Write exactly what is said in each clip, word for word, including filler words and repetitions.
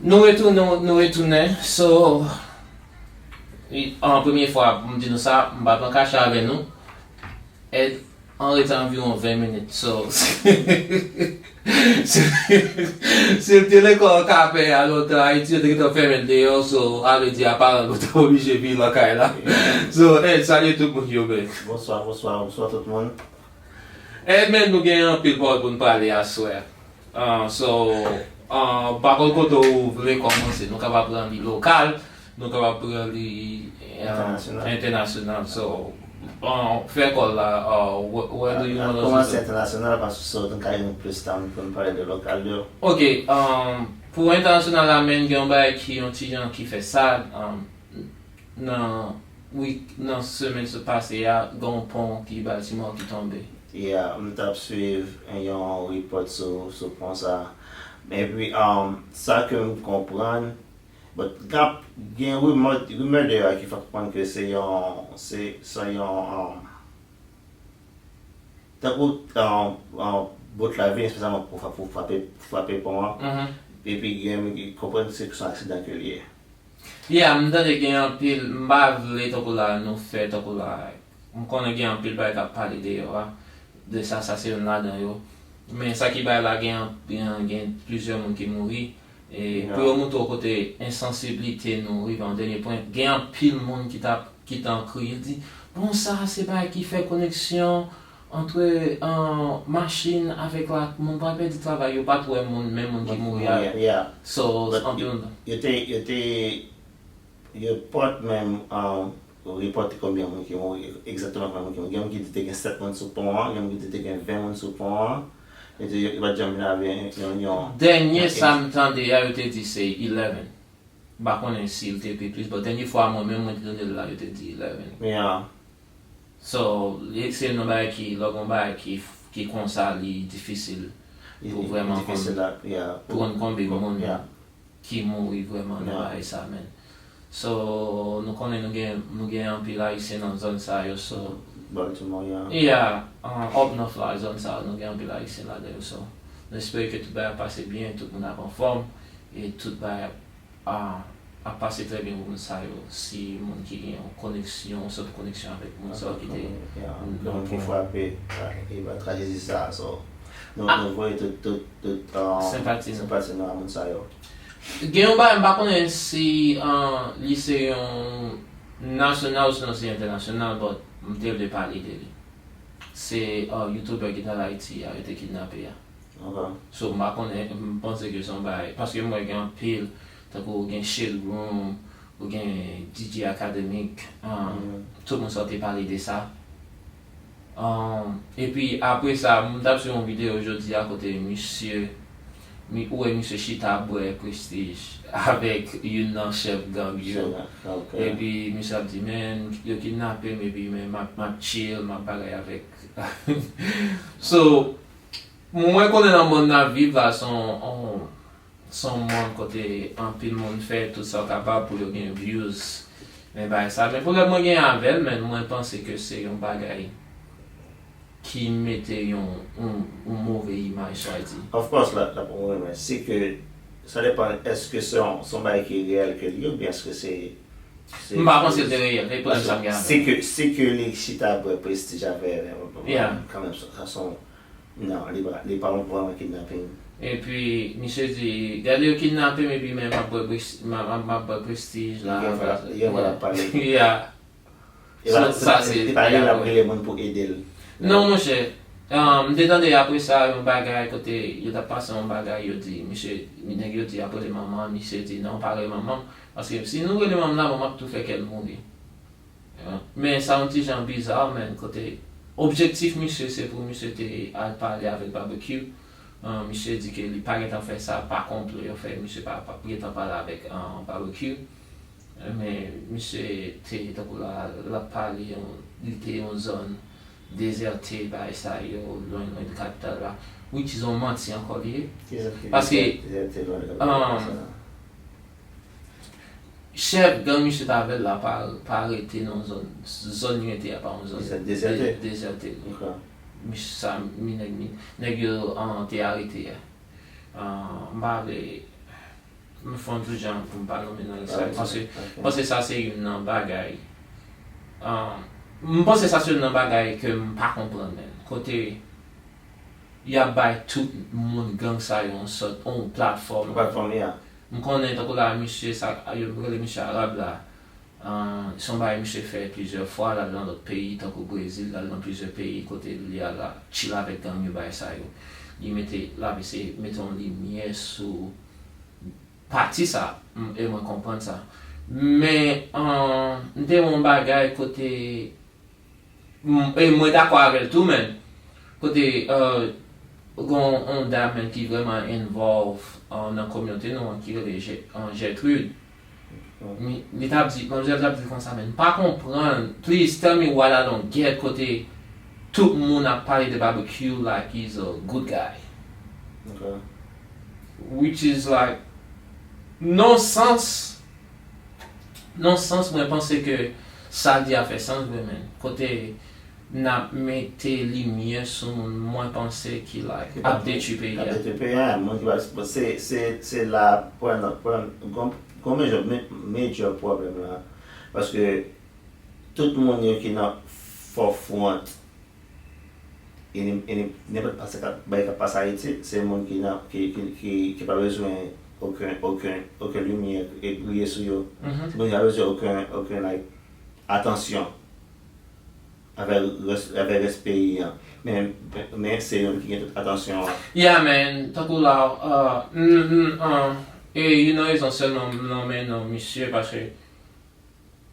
Nou retounen, nou retounen. So, an premye fwa pou m di nou sa, m pa pran kache avè nou. Ed an rete anviwon ven minit. So, si, si l te lekòl Kapè a lontan, Ayiti yo te gentan fèmen l deyò. So, sa vle di aparan nou te oblije vin lakay la. So, Ed, salye tout moun yo, men. Bonswa, bonswa, bonswa tout moun. Ed, men nou gen anpil pawòl pou n pale aswè. Ah, so, ah, m pa konn kote w vle kòmanse. Nou kapab pran li lokal, nou kapab pran li, ah, entènasyonal. So, ah, fè kòl la, ah, where, where do you want us to start? Kòmanse entènasyonal, paske sa w te ka gen plis tan pou n pale de lokal yo. Ok, ah, pou entènasyonal la, men gen yon bagay ki yon ti jan ki fè sa, ah, nan wik, nan semèn sa pase a, gen yon pon ki Baltimore ki tonbe. Yeah, m t ap swiv yon repòt sou, sou pon sa. Epi, um, sa ke m konprann, but, gen, gen rimè, rimè deyò ki fè konprann ke se yon, se, se yon, um, tankou, um, um, bot la vini espesyalman pou, pou frape, pou frape pon an. Epi gen moun ki konprann se, se yon aksidan ke l ye. Yeah, m tande gen anpil, m pa vle tankou la nou fè tankou la, m konnen gen anpil bagay k ap pale deyò a, de sa, sa se youn ladan yo. Men sa ki bay la gen, gen, gen plizyè moun ki mouri, e pou yo montre w kote ensansiblite nou rive an dènye pwen, gen anpil moun ki t ap, ki t an kriye, di, bon, sa se bagay ki fè koneksyon antre, ah, machin avèk la, moun pral pèdi travay, yo pa t wè moun, men moun ki mouri a. So, anpil moun. Yo te, yo te, yo pot menm, ah, repòte konbyen moun ki mouri, egzakteman konbyen moun ki mouri. Gen moun ki di te gen sèt moun sou pon an, gen moun ki di te gen ven moun sou pon an. Yo te, yo pa t janm vin avè yon, yon, yon. Dènye sa m tande a, yo te di se eleven. M pa konnen si l te pi plis, but dènye fwa mwen menm mwen te tande l la, yo te di eleven. Yeah. So, li, se yon bagay ki, lè w gen yon bagay ki, ki konsa, li difisil pou vrèman konn, yeah, pou konn konbyen moun ki mouri vrèman nan bagay sa, men. So, nou konnen nou gen, nou gen anpil Ayisyen nan zòn sa yo, so. Baltimore, yeah. Yeah, uh, up north la, zòn sa yo, nou gen anpil Ayisyen ladan yo, so. Nou espere ke tout bagay ap pase byen, tout moun ap anfòm, e tout bagay ap a, ap pase trè byen pou moun sa yo, si moun ki gen yon koneksyon, yon sòt koneksyon avèk moun sa yo ki te, yeah, moun ki frape, e pa trajedi sa, so, nou, nou voye tout, tout, tout, um, senpati nou, senpati nou a moun sa yo. Gen yon bagay, m pa konnen si, uh, li se yon nasyonal ou sinon se entènasyonal, but m te vle pale de li. Se, uh, YouTuber ki t al Ayiti a, yo te kidnape a. Ok. So, m pa konnen, m panse ke se yon bagay, paske m wè gen anpil, tankou ou gen Shade Room, ou gen D J Academic, um, tout moun sa yo te pale de sa. Um, epi apre sa, m t ap swiv yon videyo jodi a kote misye, mi, ou wè misye chita bwè Prestige avèk youn nan chèf gang yo. Chèf gang, ok. Epi misye ap di, men, yo kidnape m, epi men m ap, m ap chill, m ap bagay avèk. So, mwen konnen nan monn n ap viv la, se yon, yon, se yon monn kote anpil moun fè tout sa yo kapab pou yo gen views. Men bagay sa, men pwoblèm mwen gen avè l, men mwen panse ke se yon bagay ki mete yon, yon, yon move imaj, sa di. Of course, la, la pou mwen, men se ke, sa depann, èske se yon, se yon bagay ki reyèl ke l ye, oubyen èske se, se, m pa panse l te reyèl, e pwoblèm sa m gen avè l. Se ke, se ke li chita bwè Prestige avè, yeah, kanmenm, sa, sa se yon, non, li pa, li pa yon vrèman kidnaping. Epi, misye di, gade yo kidnape m, epi men m ap bwè Pres-, m ap, m ap bwè Prestige la. Li gen vwa, li gen vwa l ap pale. Yeah. E pa, sa, se, se pa li l ap rele moun pou ede l. Non, monchè. Ah, m te tande apre sa, yon bagay kote yo t ap pase yon bagay, yo di, misye, nèg yo di ap rele manman, misye di, non, pa rele manman m, paske si nou rele manman m la, manman m ap tou fè kè l mouri. Men sa yon ti jan biza, men kote objektif misye, se pou misye te al pale avèk Barbecue. Ah, misye di ke li pa gentan fè sa, pa konplo yo fè, misye pa, pa gentan pale avèk, ah, Barbecue. Men misye te, tankou la, l ap pale, yon, li te yon zòn dezète, bagay sa yo, lwen, lwen de kapital la. Which is yon manti ankò li ye. Paske, um, chèf gang misye t avè l la pa, pa rete nan zòn, zòn li rete a pa yon zòn. Misye dezète. De-, dezète. Ok. Misye sa, mi nèg, mi, nèg yo, ah, te arete a. Ah, m pa vle, M fè yon ti jan pou m pa nonmen non, paske m panse sa se youn nan bagay, um, m panse sa se youn nan bagay ke m pa konprann, men. Kote y ap bay tout moun gang sa yo yon sòt, yon platfòm. Yon platfòm, yeah. M konnen tankou la, misye sa, yo rele misye Arab la, uh, se yon bagay misye fè plizyè fwa, l al nan lòt peyi, tankou Brezil, l al nan plizyè peyi kote li al la, chill avèk gang yo, bagay sa yo. Li mete, l ap eseye mete yon limyè sou pati sa, m- e mwen konprann sa. Men, uh, m te wè yon bagay kote, m- e mwen dakò avè l tou, men, kote, uh, gon yon dam, men, ki vrèman involve, uh, nan kominote nou an, ki rele Je- uh, Gertrude. Li, li t ap di, manmzèl t ap di konsa, men, m pa konprann, please tell me why I don't get kote tout moun ap pale de Barbecue like he's a good guy. Okay. Which is like, nan sans, nan sans mwen panse ke sa l di a fè sans vre, men. Kote n ap mete limyè sou moun mwen panse ki like ap detwi peyi a. Ap detwi peyi a, moun ki pa se se se la pran pran gon gon major major pwoblèm la. Paske tout moun yo ki nan forefront e nenpòt pase k ap bay k ap pase Ayiti, se moun ki nan ki ki ki ki pa bezwen okenn okenn okenn limyè e briye sou yo. Se moun ki pa bezwen okenn okenn like atansyon avè rès avè rès peyi an. Men men se yo ki gen tout atansyon an. Yeah man, tankou la, uh, mm, mm, uh, e you know rezon sèlman m nonmen non misye paske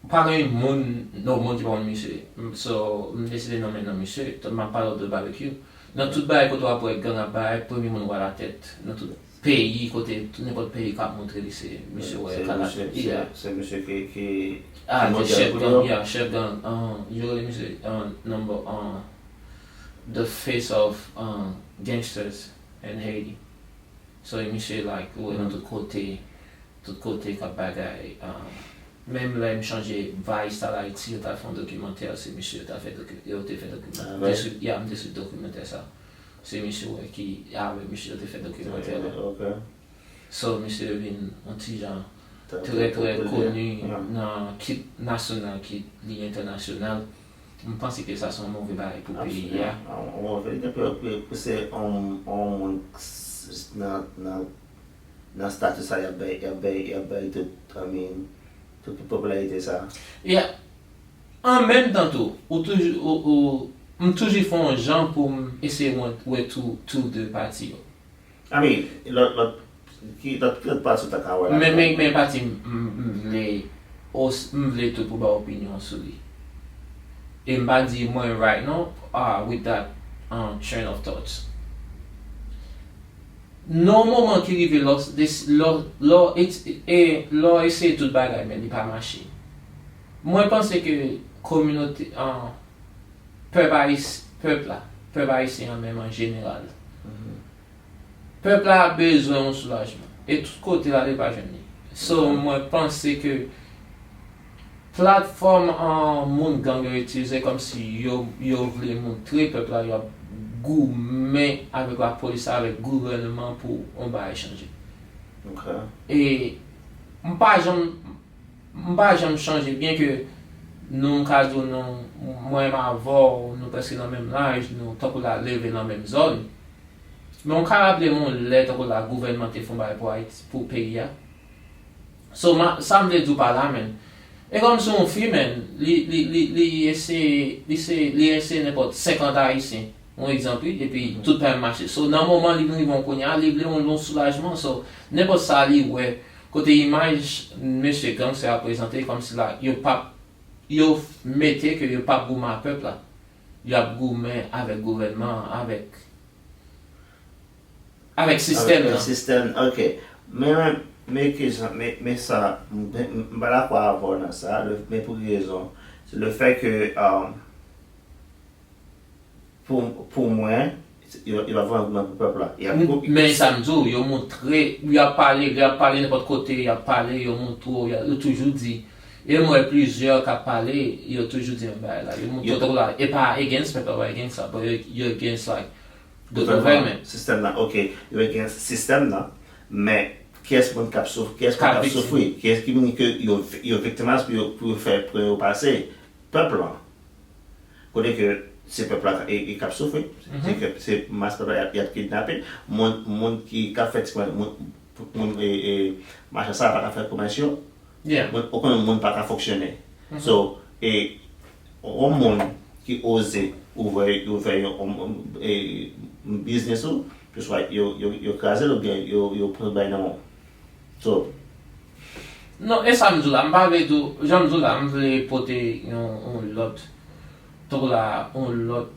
pa gen moun nan mond ki pa konn misye. So m deside nonmen non misye. M ap pale w de Barbecue. Nan tout bagay kote w ap wè gang ap bay, premye moun w wè alatèt nan tout peyi kote nenpòt peyi k ap montre li se misye w wè k alatèt. Yeah. Se misye ki ki Ah, the chef gang, yeah, chef gang. Um, yo rele misye, um, number, um, the face of, um, gangsters in Haiti. So e misye like ou wè nan tout kote, tout kote k ap bagay. Um, menm lè m chanje Vice al Ayiti, yo t al fè yon dokimantè, se misye yo t al fè doki, yo te fè dokimantè. M te swiv, yeah, m te swiv dokimantè sa. Se misye w wè ki avèk misye yo te fè dokimantè la. So misye vin yon ti jan trè trè koni nan kit nasyonal kit li entènasyonal. M panse ke sa se yon move bagay pou peyi a. Se yon moun nan nan nan stati sa y ap bay y ap bay y ap bay tout I mean tout popilarite sa. An menm tan tou, ou toujou ou ou m toujou fè yon jan pou m eseye wè tou tou de pati yo. I mean, lòt lòt ki lòt ki lòt pati ou ta ka wè la. Men men men pati m m m vle os m vle tou pou ba opinyon sou li. E m pa di mwen right non ah with that um, train of thoughts. Nan yon moman ki rive lò lò lò lò eseye tout bagay men li pa mache. Mwen panse ke kominote an pèp ayis pèp la pèp ayisyen an menm an jeneral pèp la bezwen yon soulajman e tout kote l ale pa jwenn li. So mwen panse ke platfòm an moun gang yo itilize kòmsi yo yo vle moutre pèp la y ap goumen avèk lapolis avèk gouvènman pou yon bagay chanje. E m pa janm m pa janm chanje byen ke nou m ka di w nou mwen m avè w nou prèske nan menm laj nou tankou la leve nan menm zòn. Men w ka raple m yon lè tankou la gouvènman te fè yon bagay pou Ayiti pou peyi a. So sa m vle di w pa la menm e kòm se yon fi menm li li li li eseye li se li eseye nenpòt senkant ayisyen yon egzanp wi epi tout pa menm mache so nan moman li rive yon kounye a li vle yon yon soulajman so nenpòt sa li wè kote imaj mesye gang sa yo ap prezante kòmsi la yo p ap yo mete ke yo p ap goumen ak pèp la yo ap goumen avèk gouvènman an avèk avèk sistèm nan. Sistèm, ok. Men, men ki jan, men, men sa, m, m, m pa dakò avè w nan sa, le, men pou ki rezon? Se le fè ke, um, pou, pou mwen, yo, yo pa vrèman goumen pou pèp la. Y ap Men sa m di w, yo moutre, y ap pale, y ap pale nenpòt kote, y ap pale, yo moutre w, y a- yo toujou di. E m wè plizyè k ap pale, yo toujou di menm bagay la. Yo moutre w tankou la, e pa against pèp la, pa against sa, but yo, yo against like, Gouvènman, sistèm nan, ok, yo gen sistèm nan, men Kiyès moun k ap souf, kiyès moun k ap soufri, kiyès ki moun ke yo, yo victimize pou yo, pou yo fè, pou yo pase? Pèp lan. Kote ke se pèp la e, e k ap soufri, se ke se mas pèp la y ap, y ap kidnape. Moun, moun ki, k ap fè ti kòmès, moun, moun e, e machann sa pa ka fè kòmès yo. Moun, ou konnen moun pa ka fonksyone. So, e yon moun ki oze ouvè, ouvè yon, yon, e, biznis ou, ke swa yo, yo, yo kraze l oubyen yo, yo pran bay nan men w. So, Non, e sa m di w la, m pa vle di w, jan m di w la, m vle pote yon, yon lòt, tankou la, yon lòt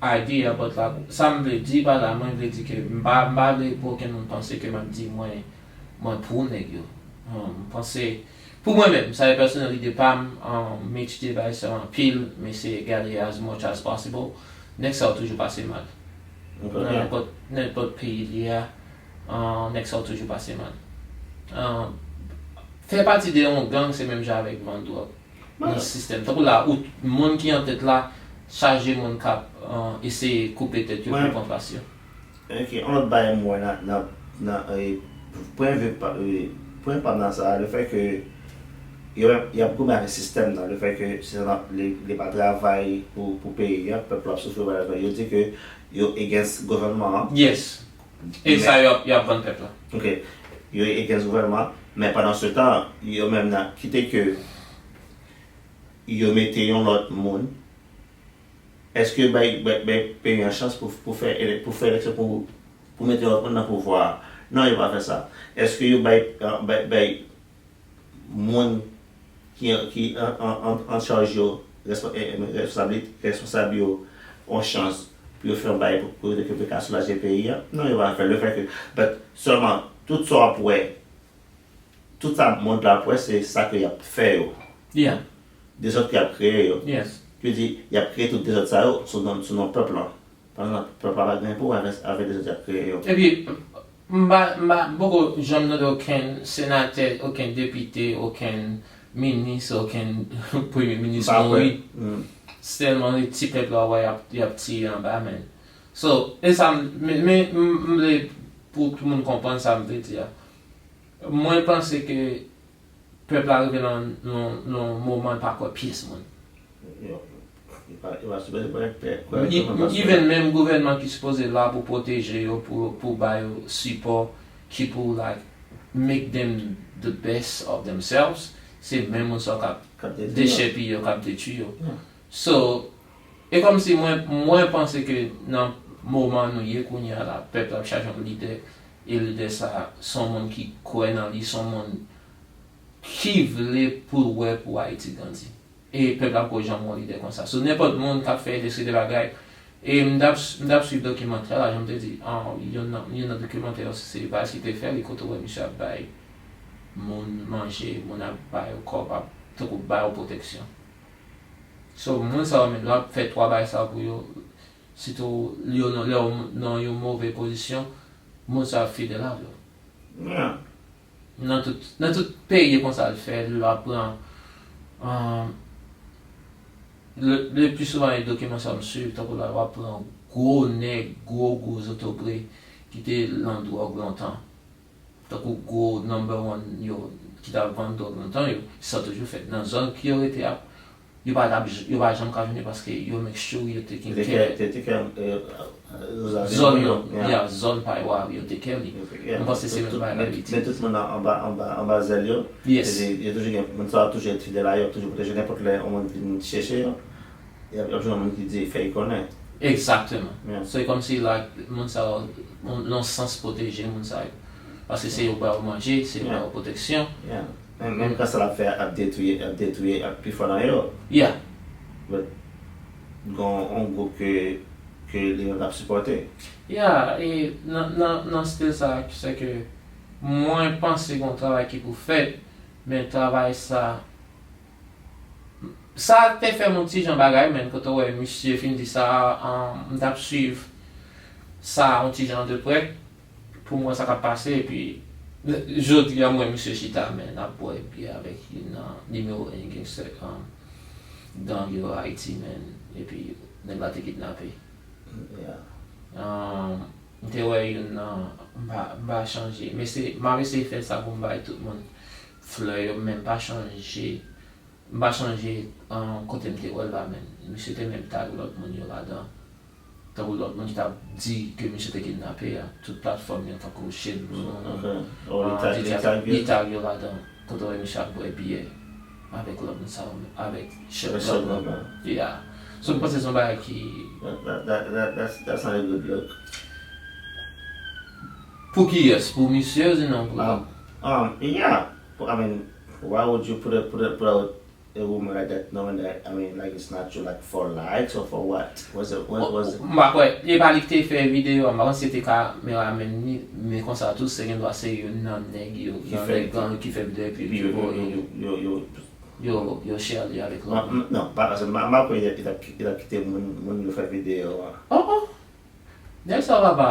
idea, but la, sa m vle di pa la, mwen vle di ke m pa, m pa vle pou okenn moun panse ke m ap di mwen, mwen pou nèg yo. Hum, m panse, pou mwen menm, sa e pèsonèl ide pa m, um, Mitch te bay sa anpil, m eseye gade as much as possible, nèg sa yo toujou pase mal. Nan nenpòt, nenpòt peyi l ye a, uh, nèg sa yo toujou pase mal. Uh, fè pati de yon gang se menm jan avèk vann dwòg nan sistèm. Tankou la, ou, moun ki an tèt la, chaje moun k ap, uh, eseye koupe tèt yo pou pran plas yo. Ok, yon lòt bagay m wè nan, nan, nan, e, pwen vi pa, e, pwen pa m nan sa, le fè ke yo, y ap goumen avèk sistèm nan, le fè ke sistèm nan, li, li pa travay pou, pou peyi a, pèp la ap soufri, whatever. Yo di ke yo against gouvènman an. Yes. E sa y ap, y ap vann pèp la. Ok. Yo against gouvènman, men pandan se tan, yo menm nan kite ke yo mete yon lòt moun. Èske yo bay, bay, bay peyi an chans pou, pou fè, ele- pou fè eleksyon pou, pou mete yon lòt moun nan pouvwa a? Non, yo pa fè sa. Èske yo bay, bay, bay moun ki, ki an, an, an, an chaj yo, respo- e, e, responsabli- responsab yo yon chans pou yo fè yon bagay pou, pou yo te ka soulaje peyi a? Non, yo pa fè l. Le fè ke, but sèlman, tout sa w ap wè, tout sa mond la ap wè, se sa ke y ap fè yo. Yeah. Dezòd ke y ap kreye yo. Yes. Ki vle di, y ap kreye tout dezòd sa yo sou non, sou non pèp lan. Pandan pèp la pa gen pou wè avèk, avèk dezòd y ap kreye yo. Epi, m pa, m pa, m poko janm tande okenn senatè, okenn depite, okenn minis, okenn premye minis mouri. Sèlman ti pèp la wè y ap, y ap tiye anba, men. So, e sa, m, men, men, m, m vle pou tout moun konprann sa m vle di a. Mwen panse ke pèp la rive nan, nan, nan yon moman l pa kwè pyès moun. Yo, yo pa, yo pa sipoze kwè, kwè, kwè, kwè, even menm gouvènman ki sipoze la pou pwoteje yo, pou, pou ba yo sipò, ki pou, like, make them the best of themselves, se menm moun sa yo k ap dechèpiye yo, k ap detwi yo. So, e kòmsi mwen, mwen panse ke nan moman nou ye kounye a la, pèp la ap chache yon lidè, e lidè sa a se yon moun ki kwè nan li, se yon moun ki vle pou l wè pou Ayiti grandi. E pèp la poko janm wè yon lidè konsa. So, nenpòt moun k ap fè de seri de bagay, e m t ap, m t ap swiv dokimantè la, jan m te di, ah, youn nan, youn nan dokimantè yo, se Valls ki te fè li, kote w wè misye ap bay moun manje, moun ap ba yo kòb, ap, tankou ba yo pwoteksyon. So, moun sa yo menm, lè w ap fè twa bagay sa yo pou yo, sitou lè yo nan, lè yo nan yon move pozisyon, moun sa yo ap fidèl avè w. Yeah. Nan tout, nan tout peyi, e konsa l fè, lè w ap pran, um, le, le pli souvan, e dokiman sa m swiv, tankou lè w ap pran gwo nèg, gwo, gwo zotobre ki te lan dwòg lontan. Tankou gwo number one yo ki t ap vann dwòg lontan yo, sa toujou fèt. Nan zòn ki yo rete a, yo pa t ap, yo pa janm ka jwenn yo paske yo make sure yo take care zòn yo, yeah, zòn pa yo a, yo take care li. M panse se menm bagay la Ayiti. Men tout moun anba, anba, anba zèl yo, yo toujou gen, moun sa yo toujou ret fidèl a yo, toujou pwoteje nenpòt lè yon moun vin chèche yo. Y ap, y ap jwenn moun ki di, fè y konnen. Exactement. So, e kòmsi, like, moun sa yo, nan yon sans, pwoteje moun sa yo. Paske se yo ba yo manje, se yo ba yo pwoteksyon. Yeah. Men, menm kan sa l ap fè, ap detwi, ap detwi, ap pi fò nan yo. Yeah. But, gen yon gwoup ke, ke li menm l ap sipòte. Yeah, e nan, nan, nan stil sa, se ke mwen panse gen yon travay ki pou fèt, men travay sa, Sa te fè m yon ti jan bagay, men kote w wè misye fin di sa, um, m t ap swiv sa yon ti jan de prè pou m wè sa k ap pase, epi jodi a m wè misye chita, men, ap bwè byè avèk youn nan nimewo en gangster, um, gang yo Ayiti, men, epi nèg la te kidnape. Yeah. Um, M te wè youn nan, m pa, m pa chanje. Men se, m ap eseye fè sa pou m bay tout moun flè yo, men m pa chanje, m pa chanje, um, kote m te wè l la, men. Misye te menm tag lòt moun yo ladan. Tankou lòt moun ki t ap di ke misye te kidnape a, tout platfòm yo, tankou Shade Room, Ok. Oh, li um, tag, Diddy li ap- tag li yo. Tag yo ladan. Kote w wè misye ap bwè biyè avèk lòt moun sa yo, avèk Shade Avèk Shade Room. Room. Yeah. So, m panse se yon bagay ki That, that, that, that, that's, that's not a good look. Pou kiyès? Pou misye oubyen non pou Um, um, yeah. I mean, why would you put a, put a, put out a rumor like that, knowing that, I mean, like, it's not true, like, for likes or for what? Was it, what was it? M pa kwè, e pa li ki te fè videyo a, m pa konn si se te kameraman li, men konsa tou, se gen dwa se youn nan nèg yo, Ki nan fè nèg gang ki fè videyo epi Epi yo, yo, yo, yo, yo, yo, yo share li avèk Ma- lòt moun. m- non, pa, paske m pa, m pa kwè li t ap, li t ap kite moun, moun yo fè videyo a. Oh, oh. Nèg sa papa,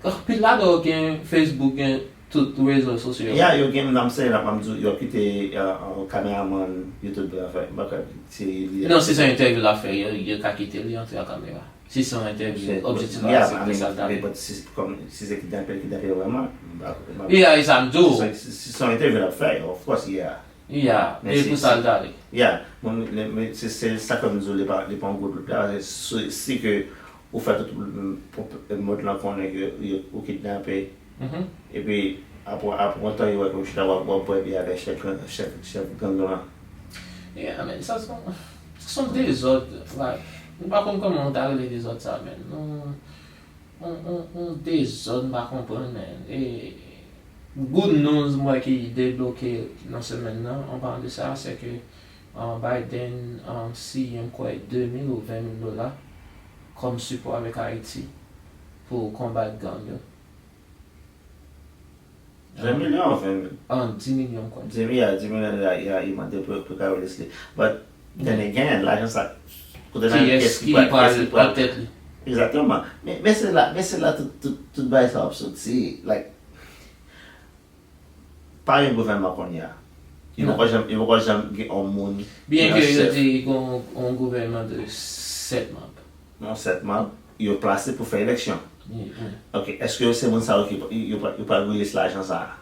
anpil ladan yo gen Facebook, gen tout rezo sosyo. Ya, yo gen, nan m se la, m di, yo kite uh, uh, kameraman YouTube la fè, m pa kwè se li. Non, si se yon entèvyou l ap fè, yo, yo ka kite li antre ak kamera. Si se yon entèvyou, objektif la, se pou sa l ta Men fè. But si, kòm, si se kidnape, kidnape vrèman, m pa, m pa, Yeah, e sa m di w. Si, si, si se yon entèvyou l ap fè, of course, yeah. Yeah, Men e si, pou sa l ta ale. Yeah, mwen, men, men se, se sa fè m di w, li pa, li pa yon gwo pèp la, se, se, se ke ou fè tout mond lan konnen ke yo, ou kidnape, Mhm. epi apre, apre yon tan, yo wè ke ou chita w ap, w ap bwè biyè avèk chèf, chèf, chèf gang lan. Yeah, men sa se yon, sa se yon dezòd, like, m pa konn kòman w ta rele dezòd sa, men. Nou, yon, yon, yon dezòd, m pa konprann, men. E, good news, m wè ki debloke nan semèn nan, an palan de sa, se ke, uh, Biden, uh, siyen, m kwè, de mil ou ven mil dola kòm sipò avèk Ayiti pou konbat gang yo. Ven milyon, ven mil. Ah, di milyon, m kwè. Di milyon, di milyon dola, ya, li mande pou, pou Kyle Leslie. But, then again, lajan sa, kote nan Kiyès kiyès ki ki pral, pral kiyès ki pral. Pran tèt li? Egzakteman. Men, men se la, men se la tout, tout, tout bagay sa ap soti. Like, pa gen gouvènman kounye a. Yo Non. poko janm, yo poko janm gen yon moun Byen ki ke nan yo chèf. di gen yon, yon gouvènman de sèt manb. Non, sèt manb, yo plase pou fè eleksyon. Ye, ye. Ok, èske se moun sa yo ki yo, yo, yo pral release lajan sa a?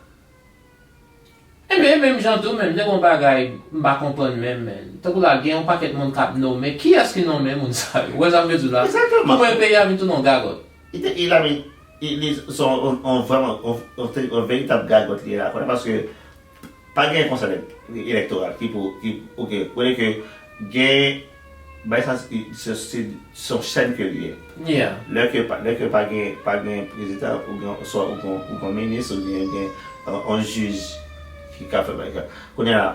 Ebyen, menm jan tou, menm, gen yon bagay m pa konprann menm, men. Tankou la, gen yon pakèt moun k ap nonmen. Kiyès ki nonmen moun sa yo? Ou wè sa m vle di w la? Egzakteman. Pou mwen, peyi a vin tounen yon gagòt. Li te, li la, men, li, li, se yon, yon, yon vrèman, yon, yon, yon veritab gagòt li ye la, konnen, paske pa gen konsèy elèktoral ki pou, ki, ok, konnen ke gen, bay sa, se, se, se yon chèn ke li ye. Yeah. Lè ke pa, lè ke pa gen, pa gen prezidan, ou gen, swa ou gen, ou gen minis, ou gen, gen, euh, yon jij ki ka fè bagay. Kounye a,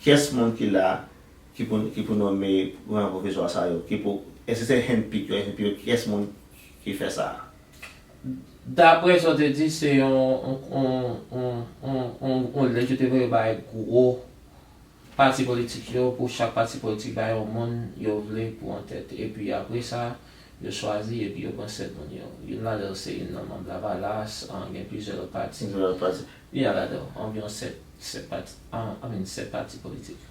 kiyès moun ki la, ki pou, ki pou nonmen granpwofesè sa yo, ki pou, èske se handpick yo, handpick yo, kiyès moun ki fè sa? Daprè sa w te di, se yon, yon, yon, yon, yon, yon lèt yo te voye bay gwo pati politik yo, pou chak pati politik bay yon moun yo vle pou an tèt. Epi apre sa, yo chwazi, epi yo pran sèt moun yo. Youn ladan yo se youn nan manm Lavalas, an, gen plizyè lòt pati. Plizyè lòt pati. Li a ladan yo, anviwon sèt, sèt pati, an, I mean, sèt pati politik.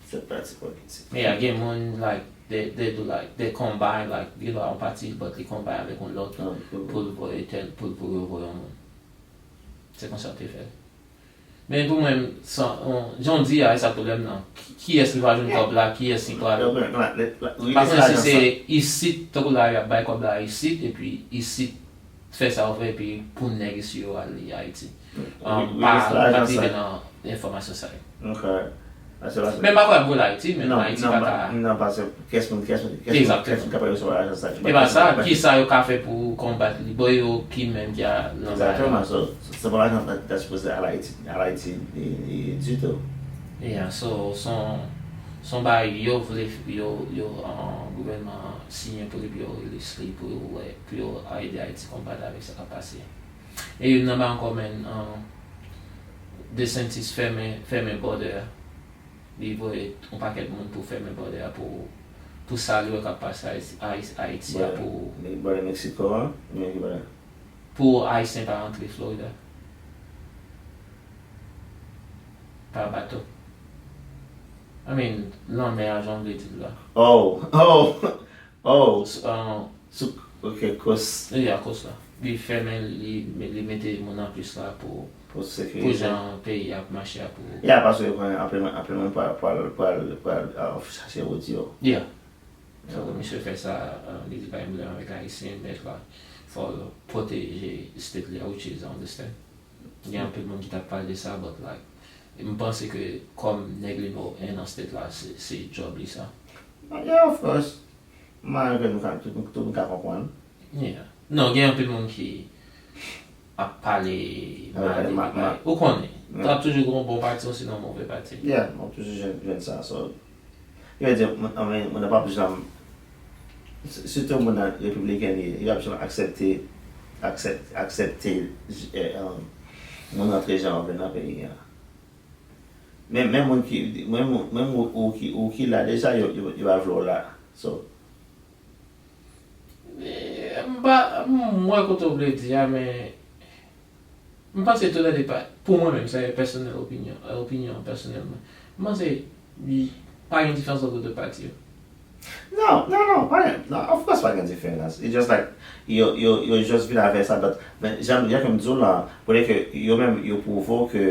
Sèt pati politik. Men y a gen moun, like, they, they do, like, they combine, like, gen dwa yon pati, but li combine avèk yon lòt Ah, pou- pou l voye tèl, pou, pou yo voye yon moun. Se konsa yo te fè l. Men pou mwen, san, on, jan w di a, e sa pwoblèm nan. Ki, kiyès ki va jwenn kòb la, kiyès ki pral. Paske si se isit, tankou la, y ap bay kòb la isit, epi isit fè sa yo fè, epi pou nèg isi yo ale Ayiti. Um, pa, pa t rive nan enfòmasyon sa yo. Ok. Paske, paske Men m pa kwè ap voye Ayiti, men Non, Ayiti non, pa pa- ka. Non, paske kès moun, kès moun, kès moun, Egzakteman. Kès moun kapab resevwa lajan sa. E pa sa, ki sa yo ka fè pou konbat li? Bon, yo ki menm ki a nan Egzakteman, so, se pa lajan ta sipoze al Ayiti, al Ayiti e, e, ditou. Yeah, so, son, son bagay yo vle, yo, yo, uh, gouvènman an siyen pou li, pou yo release li, pou yo wè, pou yo ede Ayiti konbat avèk sa k ap pase. E youn nan bagay ankò, men, uh, DeSantis fèmen, fèmen bòdè a. Li voye yon pakèt moun pou fèmen bòdè a pou, pou sa li wè k ap pase Ayiti, Ayiti a pou, Bòdè Meksiko an, men ki bòdè? Pou Ayisyen pa rantre Florida. Pa bato. I mean, lanmè a, jan w vle di l la. Oh, oh, oh. S-, uh, Sou, Ok, kos. Li a kos la. Li fèmen, li, li mete moun anplis la pou, pou sekirize, pou jan peyi ap mache a pou. Ya, paske konnen anpil moun, anpil moun pral, pral, pral, pral, uh, chache wòd yo. Yeah. So, misye fè sa, uh, li di pa gen pwoblèm avèk Ayisyen, men la, fò l pwoteje state li a, which is, I understand. Gen anpil moun ki t ap pale de sa, but, like, m panse ke kòm nèg nimewo en nan state la, se, se job li sa. Yeah, of course. Malgre nou ka, tout, tout moun ka konprann. Yeah. Non, gen anpil moun ki ap pale mal de bagay. Ou konnen, t ap toujou gen yon bon pati, osinon yon move pati. Yeah, m ap toujou jwenn, jwenn sa. So, yo di, moun, moun, moun nan p ap janm, sitou moun nan repibliken li ye, yo p ap janm aksepte, aksepte, aksepte, eh, um, moun rantre jan yo vle nan peyi a. Men, men moun ki, men moun, men moun ou ki, ou ki la deja, yo, yo, yo pa vle w la. So, eh, m pa, m wè kote w vle di a, men m panse tou lè de pa, pou mwen menm, sa se pèsonèl opinyon, eh, opinyon pèsonèl mwen. M panse, pa gen diferans ant de pati yo. Non, non, non, pa gen, non, of course pa gen diferans. It's just like, yo, yo, yo just vin avè sa, but, men, jan, jan ke m di w la, pou di ke yo menm, yo pwouve w ke,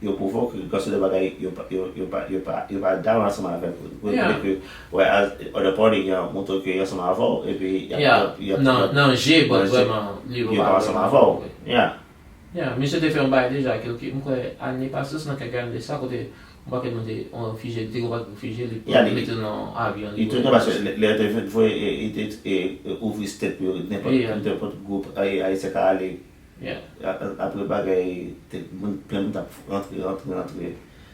yo pwouve w ke gen de bagay, yo pa, yo, yo pa, yo pa, yo pa dakò ansanm avèk ou. Pou di ke, wè, as, other party, yo montre ke yo ansanm avè w, epi y ap, y ap, y ap, nan, nan je, but vrèman, yo pa ansanm avè w. Yeah. Yeah, misye te fè yon bagay deja, kèlke, m kwè, ane pase, nan kèk ane de sa, kote yon pakèt moun te, yon refijye, li te gen yon pakèt refijye, li pran, li mete nan avyon, li voye. Li te, paske lè, lè yo te voye, e, e, e, e, ouvri state pou yo, nenpòt, nenpòt gwoup, e, ayisyen ka ale. Yeah. A, a, apre bagay, te, moun, plen moun t ap rantre, rantre, rantre.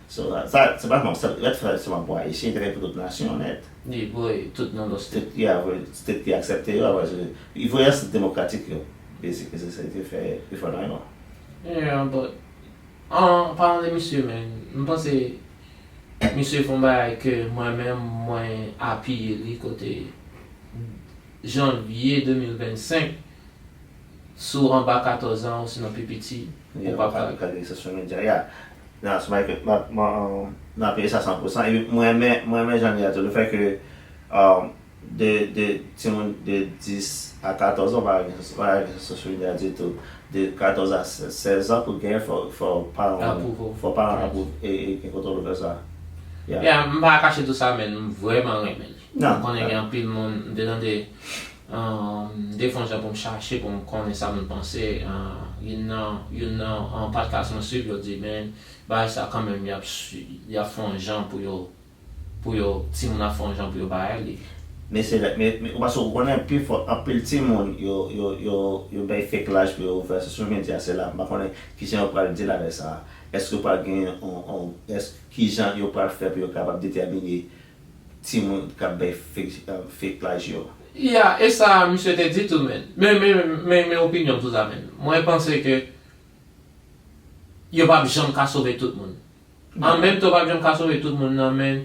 So, sa, sa, se pa, non, sa, lè fè, se pa pou Ayisyen, te fè pou tout nasyon nèt. Li voye tout nan lòt state. State, yeah, voye, state ki aksepte yo, apre, se, li voye state demokratik yo. Basically, se sa li te fè, li fè nan yo. Yeah, but, an palan de misye, man, m panse misye fè yon bagay ke mwen menm, mwen apiye li kote janvye de mil vennsenk, si w anba katòz an, osinon pi piti, ou p ap ka. Ka gen social media, yeah. Nan, se bagay ke m ap, m, m apiye sa san pou san. Epi mwen renmen, mwen renmen jan li a tou, le fè ke, um, de, de timoun de dis a katòz an, pa gen, pa gen social media ditou. De katòz a sèz an pou gen, fò, fò paran, fò paran apwouve, e, e gen kontwòl pou fè sa. Yeah. Yeah, m pa kache tou sa, men m vrèman renmen l. Non. M konnen gen anpil moun, m te tande, um, m te fè yon jan pou m chache, pou m konnen sa moun panse. Uh, youn nan, youn nan, uh, podcast mwen swiv, yo di, men, bagay sa kanmenm, y ap swi-, y ap fè yon jan pou yo, pou yo, timoun ap fè yon jan pou yo bay li. Men se lè, men, men ou paske ou konnen pi fò, anpil timoun, yo, yo, yo, yo bay fake laj pou yo ouvè social media, se la, m pa konnen kijan yo pral deal avèk sa. Èske pral gen yon, yon, èske, kijan yo pral fè pou yo kapab detèmine timoun k ap bay fake, euh, fake laj yo? Ya, e sa, misye te di tou, men. Men, men, men, men opinyon m sou sa, men. Mwen panse ke yo p ap janm ka sove tout moun. An menm tan, yo p ap janm ka sove tout moun nan, men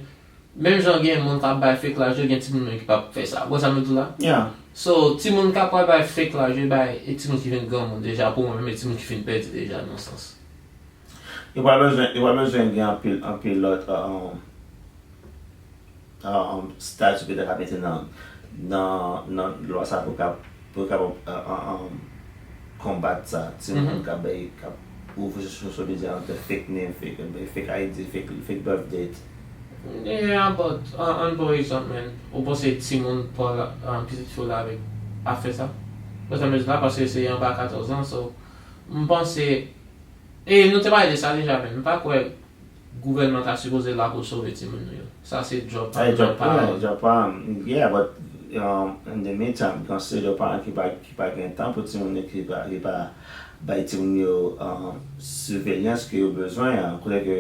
menm jan gen moun k ap bay fake laj yo, gen timoun menm ki p ap fè sa. Ou konn sa m di w la? Yeah. So, timoun k ap pral bay fake laj yo, bay, e timoun ki vin granmoun deja, pou mwen menm, e timoun ki fin pèdi deja, nan sans. Yo pa bezwen, yo pa bezwen gen anpil, anpil lòt, uh, um, uh, um, stati petèt a mete nan, nan, nan lwa sa pou ka, pou kapab, uh, uh, um, konbat sa. Timoun k ap bay, k ap ouvri sou social media an de fake name, fake, fake I D, fake, fake birth date. Yeah, but, uh, an pa egzanp, man, ou panse timoun pa, uh, pitit fi w la avèk afè sa? Ou konn sa m di la, paske se anba katòz an, so, m panse, e nou te pale de sa deja, men m pa kwè gouvènman ta sipoze la pou l sove timoun nou yo. Sa se djòb pa m, djòb pa m. Yeah, but, um, in the meantime, gen anpil paran ki pa, ki pa gen tan pou timoun yo, ki pa, ki pa bay timoun yo, um, siveyans ke yo bezwen an. Kote ke,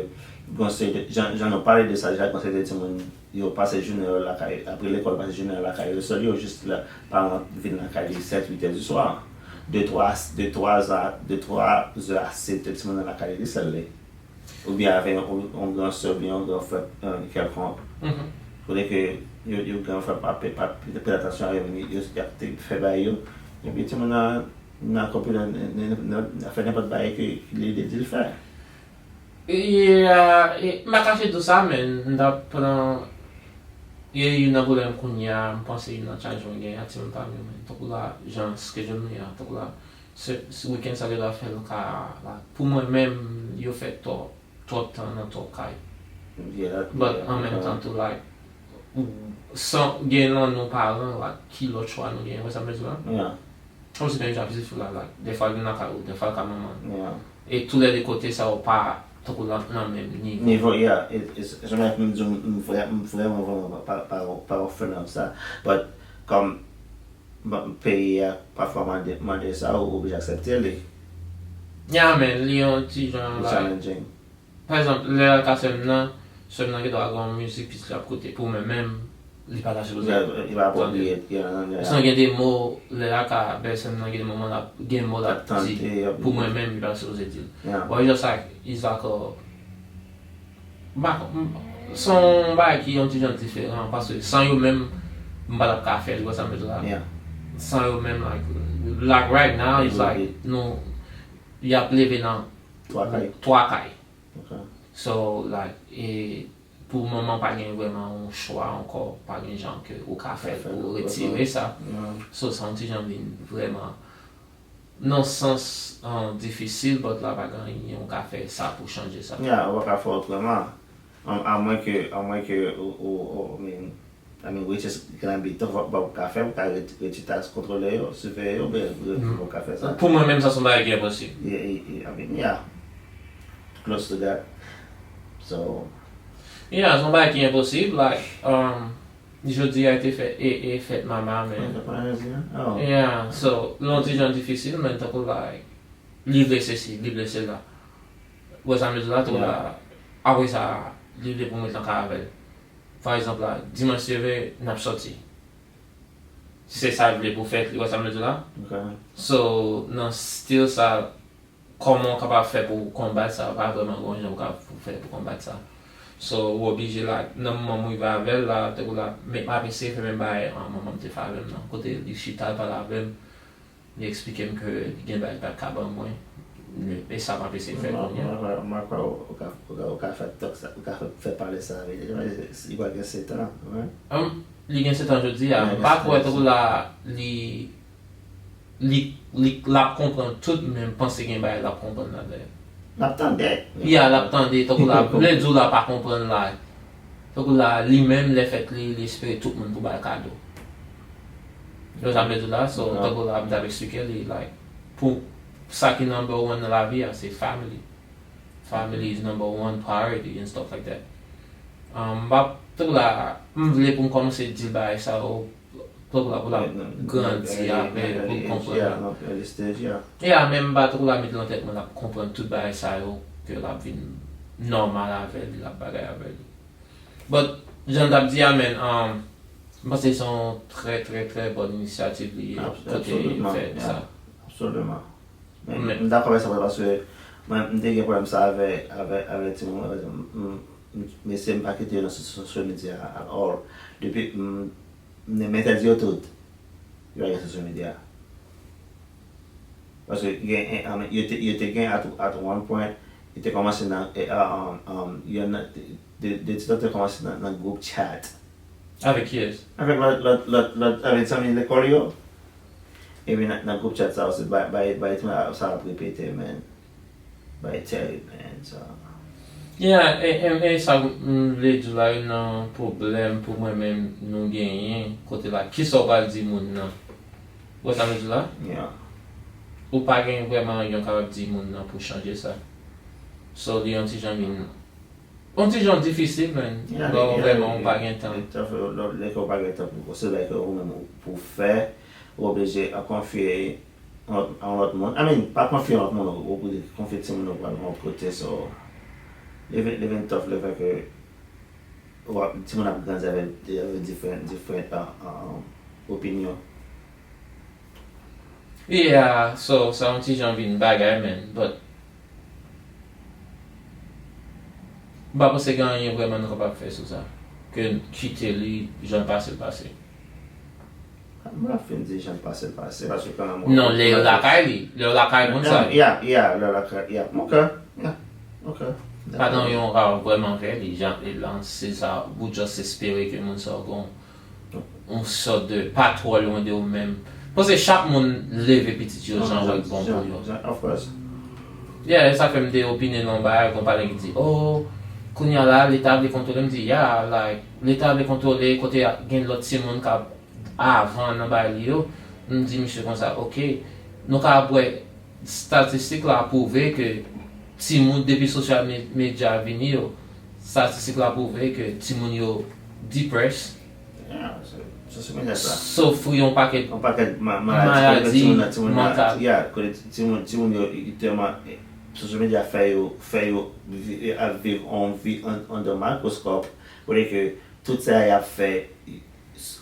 gen anpil, jan, jan nou pale de sa deja, gen anpil timoun, yo pase jounen yo lakay, apre lekòl, pase jounen yo lakay yo sèl, yo jis la, paran vin lakay li sèt, uit è di swa. De twa, de twa a, de twa zè a sèt è, timoun nan lakay li sèl li. Oubyen avèk yon, yon gran sè oubyen yon gran frè, euh, kèlkonk. Kote ke yo, yo gen frè pa, pa, pa, pa pè atansyon a yo, yo, y ap te fè bagay yo. Epi timoun nan, nan konpile, nan, nan, nan fè nenpòt bagay ke, ke li, li di l fè. E, e, m pa kache di w sa, men m t ap pran, E youn nan pwoblèm kounye a, m panse youn nan challenge mwen genyen ak timoun pa m yo, men tankou la, jan schedule nou ye a, tankou la, se, se weekend sa yo dwe fè l ka, la, pou mwen menm, yo fè twòp, twòp tan nan twòp kay. But an menm tan tou, like, ou, san gen nan nou paran, like, ki lòt chwa nou genyen, wè sa m vle di la? Kòmsi menm jan pitit fi w la, like, dèfwa l vin lakay ou, dèfwa l ka manman l. E toulède kote sa yo pa tankou nan, nan menm nivo. Nivo, yeah. Jan m di w, m vrèman, vrèman, vrèman pa, pa, pa, pa a fan of sa. But, kòm peyi a pafwa mande, mande sa, ou oblije aksepte li. Yeah, man, li yon ti jan, like, challenging. Pa egzanp, lè a ka sè m nan, sè m nan gen dwa gen yon mizik pitit la ap koute. Pou mwen menm, li pa ta sipoze tande. Li pa apwopriye. San gen de mo, lè a ka bèl sè m nan gen de moman l ap, gen mo l ap di. Pou mwen menm, li pa ta sipoze di l. But it's just like, it's like a, m pa, m, se yon bagay ki yon ti jan diferan, paske san yo menm, m pa t ap ka fè l, ou wè sa m vle di la? San yo menm, like, like right now, it's like, nou, y ap leve nan twa kay. Twa kay. So, like, e pou moman pa gen vrèman yon chwa ankò, pa gen jan ke ou ka fè pou retire sa. So, sa yon ti jan vin vrèman nan sans, an, difisil, but la pa gen anyen ou ka fè sa pou chanje sa. Yeah, ou pa ka fè otreman. An, amwen ke, amwen ke ou, ou, ou, I mean, I mean, which is gonna be tough, but ou ka fè, ou ka ret-, retire taks, kontwole yo, siveye yo, ben, ou ka fè sa. Pou mwen menm, sa se yon bagay ki enposib. Yeah, yeah, I mean, yeah. Close to that. So. Yeah, se yon bagay ki enposib, like, um, jodi a te fè, e, e fèt mama, men. Yeah, so, l yon ti jan difisil, men tankou, like, li vle sesi, li vle sela. Ou wè sa m vle di la, tankou la, apre sa, li vle pou m ret nan kay avè l. Pa egzanp la, dimanch se vre, n ap sòti. Se sa l vle pou fèt li, ou wè sa m vle di la? So, nan stil sa, kòman w kapab fè pou w konbat sa? Pa vrèman gen yon jan w ka pou fè pou konbat sa. So, ou oblije la, nan moman m rive avè l la, tankou la, men m ap eseye fè menm bagay an manman m te fè avè m nan. Kote li chita, l pale avè m, li eksplike m ke li gen bagay li pa t ka ban mwen. E sa m ap eseye fè kounye a. Mwen, mwen, mwen kwè ou, ou ka, ou ka, ou ka fè tòk sa, ou ka fè, fè pale sa avè li. Li pral gen sèt an, wi. Li gen sèt an jodi a. M pa kwè tankou la, li, li, li, l ap konprann tout, men m panse gen bagay l ap konprann ladan l. L ap tande. Yeah, l ap tande, tankou la, m vle di w la pa konprann la. Tankou la, li menm, lè fèt li, li espere tout moun pou ba l kado. Yo sa m vle di w la, so, tankou la, m t ap eksplike li, like, pou sa ki number one nan lavi a, se family. Family is number one priority and stuff like that. Um, m pa, tankou la, m vle pou m kòmanse di l bagay sa yo, tankou la, pou l ap grandi avè l, pou l konprann. Yeah, men m pa tankou la met nan tèt mwen l ap konprann tout bagay sa yo, ke l ap vin nòmal avè l, l ap bagay avè l. But, jan l t ap di a, men, um, m panse se yon trè, trè, trè bòn inisyativ li ye, kote l fè sa. Absolumen. Men, m dakò avèk sa, paske mwen, m te gen pwoblèm sa avè, avè, avè timoun mwen, paske m, m, m, mesye m pa kite yo nan so-, social media at all. Depi m, m, m entèdi yo tout, yo pa gen social media. Paske gen, en, en, yo te, yo te gen at, at one point, yo te kòmanse nan, e, um, um, yo nan, de, de, de ti tan te kòmanse nan, nan gwoup chat. Avèk kiyès? Avèk lòt, lòt, lòt, lòt, avèk zanmi lekòl yo. Epi nan, nan gwoup chat sa yo, se bay, bay, bay, sa ap repete, man. Bay tèrib, man, sa. Yeah, e, e, e sa m vle di w la, youn nan pwoblèm pou mwen menm nou genyen, kote la, kisa w pral di moun nan? Ou wè sa m vle di w la? Yeah. Ou pa gen vrèman anyen w kapab di moun nan pou chanje sa. So, li yon ti jan vin, yon ti jan difisil, man. Yeah, lè w vrèman ou pa gen tan. Lè ke w pa gen tan pou, se lè ke ou menm ou, pou fè, ou oblije a konfye an, an lòt moun. I mean, pa konfye an lòt moun, ou, ou konfye timoun ou pral yon kote, so, li vin, li vin tough, le fè ke w ap, timoun ap grandi avèk, avèk diferan, diferan, an, an, an opinyon. Yeah, so, sa yon ti jan vin bagay, man, but m pa panse gen anyen vrèman nou kapab fè sou sa, ke kite li jan l pase l pase. M pa fin di jan l pase l pase, paske kanmenm. Non, lè yo lakay li, lè yo lakay moun sa yo. Yeah, yeah, lè yo lakay, yeah, ok, yeah, ok. Padan yon ka vrèman fè li, jan li lan, se sa, ou just espere ke moun sa yo gen yon sòt de pa twò lwen de ou menm. Paske chak moun leve pitit yo jan wè k bon pou yo. Of course. Yeah, e sa fè m te opine nan yon bagay, gon paran ki di, oh, kounye a la, leta vle kontwole. M di, yeah, like, leta vle kontwole kote gen lòt timoun k ap avan nan bagay li yo. M di misye konsa, ok, nou ka ap wè statistik la pwouve ke timoun, depi social me- media vini yo, statistik la pwouve ke timoun yo depressed, Yeah, so, social media sa. Soufri yon pakèt Yon pakèt ma- maladi, maladi, timoun nan, timoun nan, mantal. Yeah, kote timoun, timoun yo, literalman, eh, social media fè yo, fè yo vi- ap viv yon vi an, andan mikroskòp, kote ke tout sa y ap fè,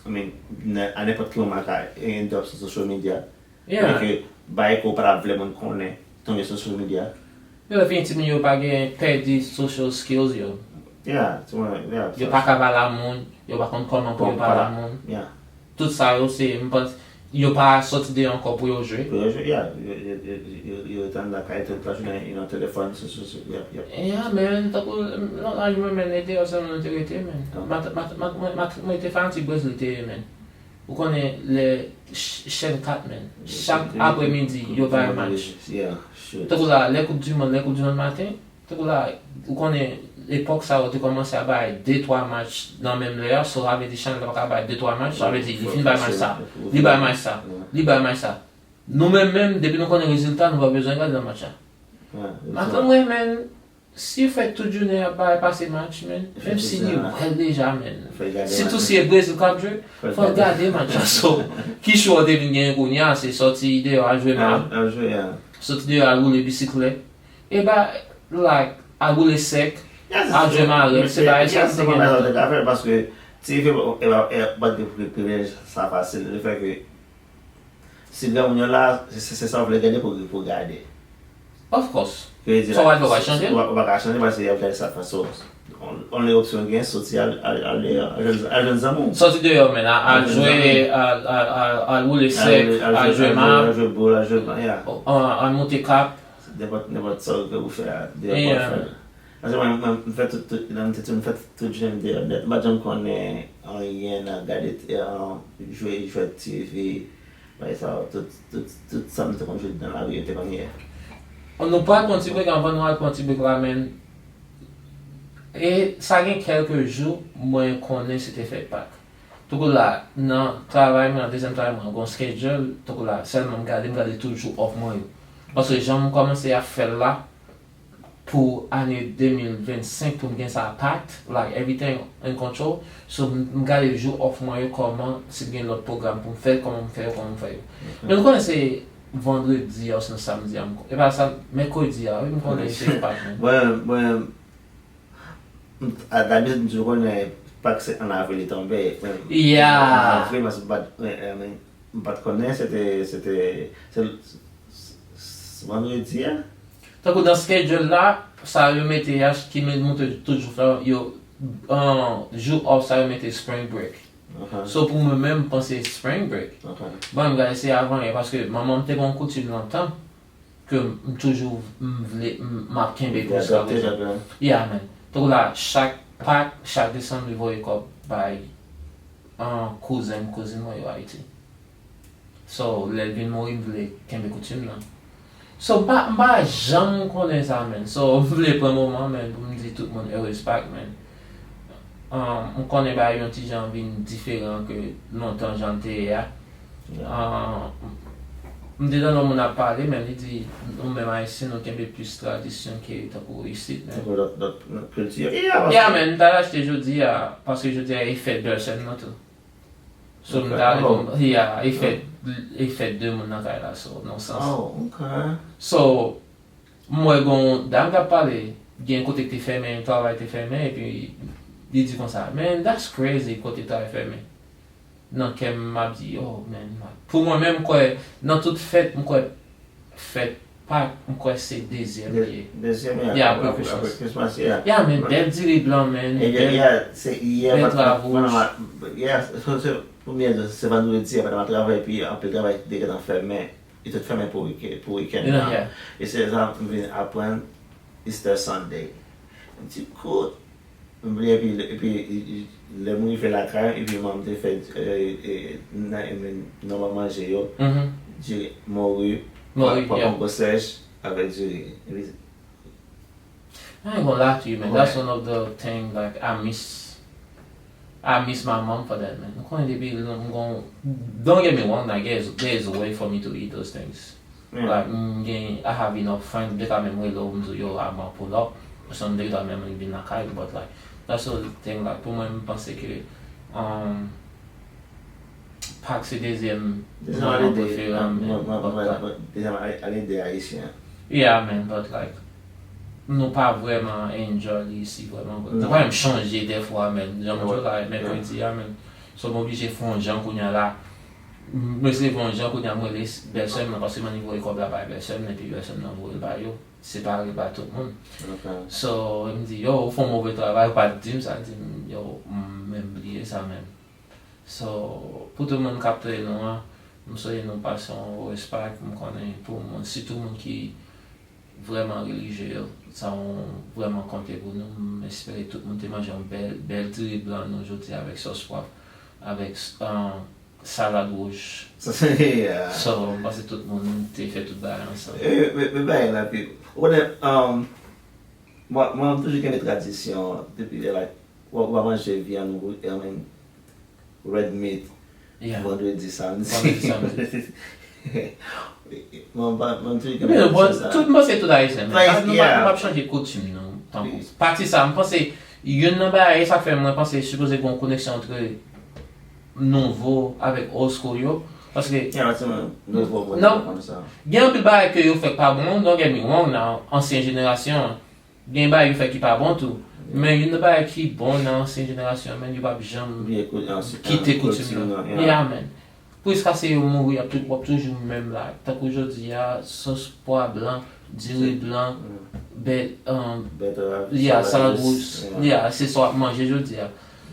I mean, nan- a nenpòt ki moman ka end up sou social media. Yeah. Kote ke bagay ke w pa t ap vle moun konnen, tonbe sou social media. Yo fini timoun yo pa gen pèdi social skills yo. Yeah, timoun, yeah. Yo pa ka pale a moun, yo pa konn kòman pou yo pale a moun. Yeah. Tout sa yo se, m panse, yo pa sòti deyò ankò pou yo jwe. Pou yo jwe, yeah. Yo, yo, yo, yo, yo, yo ret anndan kay tout lajounen, yo nan telefòn, sou, sou, sou, yap, yap. Yeah, man, tankou, nan laj mwen, man, e deyò sèlman nou te rete, man. Mat- mat- mat- mwen- mat- mwen te fanatik Brezil te ye, man. Ou konnen lè ch- chèn kat, man. Chak aprèmidi, yo bay match. Yeah, sure. Tankou la, lè Koup di Mond, lè Koup di Mond maten, tankou la, ou konnen epòk sa yo te kòmanse a bay de twa match nan menm lè a, so sa vle di chanèl la pa ka bay de twa match, sa vle di li fin bay match sa, li bay match sa, li bay match sa. Nou menm menm, depi nou konnen rezilta, nou pa bezwen gade nan match la. Matant mwen, man, si fè tout jounen ap bay pase match, man, menm si li wè l deja, man. Sitou si e Brezil k ap jwe, fò l gade match la. So, ki chwa w te vin genyen kounye a, se sòti deyò al jwe mab, Al jwe, yeah. Sòti deyò al woule bisiklèt. E ba, like, al woule sèk, al jwe marèt, se bagay sa m te gen nan tèt. Paske ti fi e pa, e pa gen privilèj sa fasil. Le fè ke si granmoun yo la, se se- se sa w vle gade pou pou gade. Of course. Sa w al fè, w al chanje l? Ou pa ka chanje paske y ap gade sa fason. Only opsyon gen, soti al al al al jwenn zanmi w. Sòti deyò, men, al jwe, al al al al woule sèk, al jwe mab, al jwe boul, al jwe, yeah. Al monte kap. Nenpòt nenpòt sa w gen pou fè a, deyò pou fè l. Paske mwen, mwen, m fè tout, tout, lè m te ti, m fè tout jounen m deyò nèt. M pa t janm konnen anyen nan gade, jwe, jwèt T V, bagay sa yo, tout, tout, tout sa m te konn jwe nan lari yo te konn ye. Nou pral pran ti brek, anvan nou al pran ti brek la, men, e sa gen kèlke jou, mwen konnen se te fèt Pak. Tankou la, nan travay mwen, nan dezyèm travay mwen, gon schedule, tankou la, sèlman m gade, m gade tout jou off mwen yo. Paske jan m kòmanse ap fè l la, pou ane de mil vennsenk pou m gen sa packed, like, everything in control. So, m m gade jou off mwen yo, kòman, si m gen lòt pwogram pou m fè, kòman m fè yo, kòman m fè yo. Men nou konnen se vandredi a, osnon samdi a, m ko- e pa sa, mèkredi a, wi, m konnen se Pak, man. Mwen, mwen, m- a- dabitid m toujou konnen Pak se an avril li tonbe. Men Yeah. An avril, men se m pa t, men, men, m pa t konnen se te, se te, se, se, se vandredi a. Tankou nan schedule la, sa yo mete a, ki men- montre toujou fè yo, an, jou off sa yo mete spring break. So pou mwen menm, m panse spring break. Bon, m gade se avan yè, paske manman m te gen yon koutim lontan ke m toujou m vle, m m ap kenbe pou jiska prezan. Yeah, man. Tankou la, chak Pak, chak desanm, li voye kòb bay an kouzen m, kouzin mwen yo Ayiti. So, lè l vin mouri, m vle kenbe koutim nan. So, m pa, m pa janm konnen sa, man. So, m vle pran moman, man, pou m di tout moun Heureuse Pak, man. Um, m konnen bagay yon ti jan vin diferan ke lontan jan l te ye a. Um, m te tande yon moun ap pale, men li di, nou menm Ayisyen, nou kenbe plis tradisyon ke tankou isit, man. Tankou lòt, lòt kilti. Yeah, man, m t al achte jodi a, paske jodi a e fèt bèlsè m nan tou. So, m ta, yeah, e fèt, e fèt de moun nan kay la, so, nan sans. Oh, ok. So, m wè gon dam k ap pale, gen kote k te fèmen, travay te fèmen, epi li di konsa, "Man, that's crazy, kote travay fèmen." Nan kè m, m ap di, "Oh, man, m ap-" Pou mwen menm, m kwè, nan tout fèt, m kwè fèt Pak, m kwè se dezyèm li ye. Dezyèm, Yeah, apre Christmas. Christmas, yeah. Yeah, men bèl diri blan, man. Bèl, Yeah, se, yeah, bèl but- drap but- wouj. but- Yeah, so, so, pou mwen, se vandredi, apre nan travay, epi anpil travay te gentan fèmen. Li tout fèmen pou wikè- pou wikenn Yeah, nan. Yeah. E se sa m vin aprann Easter Sunday. Ti kout. Epi, epi, epi lè m rive lakay, epi manman m te fè, e, e, nan, e, nan ban manje yo, diri, mori, mori, pwa, pwa, yeah, kongo sèch avèk diri. Epi, I ain't gonna lie to you, man. That's one of the thing, like, I miss. I miss my mom for that, man. Ou konnen depi lè m gon, don't get me wrong, like, there's, there's a way for me to eat those things. Like, m gen, I have enough friends, m te ka menm rele w, m di w, yo, I'm a pull up. So m te ka menm vin lakay, but, like, that's the thing, like, pou mwen, m panse ke, um, Pak se dezyèm moman prefere m, man, but dezyèm ale de ayisyen. Yeah, man, but, like, nou pa vrèman enjoy li isi vrèman. Nou pa menm chanje dèfwa, man. Jan m di w la, mèkredi a, man. So, m oblije fè yon jan kounye a la. M eseye fè yon jan kounye a, m rele bèlsè m nan, paske m annik voye kòb la bay bèlsè m nan, epi bèlsè m nan voye l ba yo, separe l ba tout moun. So, m di, yo, ou fè yon move travay, ou pa t di m sa, di m, yo, m menm bliye sa menm. So, pou tout moun k ap tande nou an, m swete nou pase yon respect, m konnen pou moun, sitou moun ki vrèman relijye yo, sa yon vrèman konte pou nou. M espere tout moun te manje yon bèl, bèl diri blan nou jodi a avèk sòs pwav, avèk, ah, salad wouj. Yeah. So, m panse tout moun te fè tout bagay ansanm. E, men, men bagay la, pi, ou konnen, um, mwen, mwen toujou kenbe tradisyon, depi, like, w, w ap manje vyann, I mean, red meat, yeah, vandredi, samdi. Vandredi, samdi. Mwen pa, mwen toujou kenbe tradisyon sa. Tout, m panse tout ayisyen, men. Like, nou pa, yeah, nou p ap chanje koutim nou, tankou. Pati sa, m panse, youn nan bagay, sa fè mwen panse sipoze gen yon koneksyon antre nouvo avèk old school yo, paske, yeah, pati nouvo, mwen, non, konn sa. Gen anpil bagay ke yo fè k pa bon, don't get me wrong, nan ansyen jenerasyon an. Gen bagay yo fè ki pa bon tou. Men youn nan bagay ki bon nan ansyen jenerasyon, men yo p ap janm kite koutim nan. Yeah, man. Jiskaske yo mouri, y ap tou, w ap toujou menm la. Tankou jodi a, sòs pwa blan, diri blan, bèt, um, yeah, salad wouj, yeah, se sa w ap manje jodi a.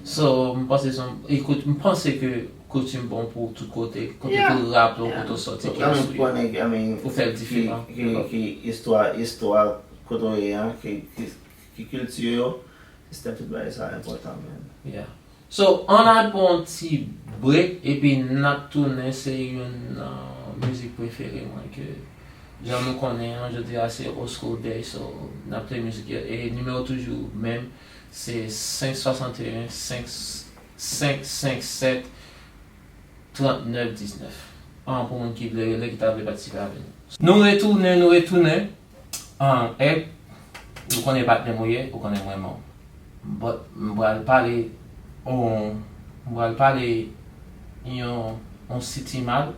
So, m panse se yon, ekout, m panse ke koutim bon pou tout kote, kote pou raple w, kote w sòti, ki espri ou fè l diferan. Ki, ki istwa, istwa kote w ye a, ki, ki, ki kilti yo, sistèm, tout bagay sa enpòtan, man. Yeah. So, ann al pran yon ti break, epi n ap tounen, se youn nan mizik prefere mwen ke, jan nou konnen an, jodi a se Old School Day, so n ap play mizik yo, e nimewo toujou menm, se senk swasanteyen, senk, senk senk sèt, trannèf diznèf. An, pou moun ki vle rele, ki ta vle patisipe avè nou. Nou retounen, nou retounen. An, Èg, ou konnen patnè m ou ye, ou konnen m renmen w. But, m pral pale, on, m pral pale yon, yon siti mal,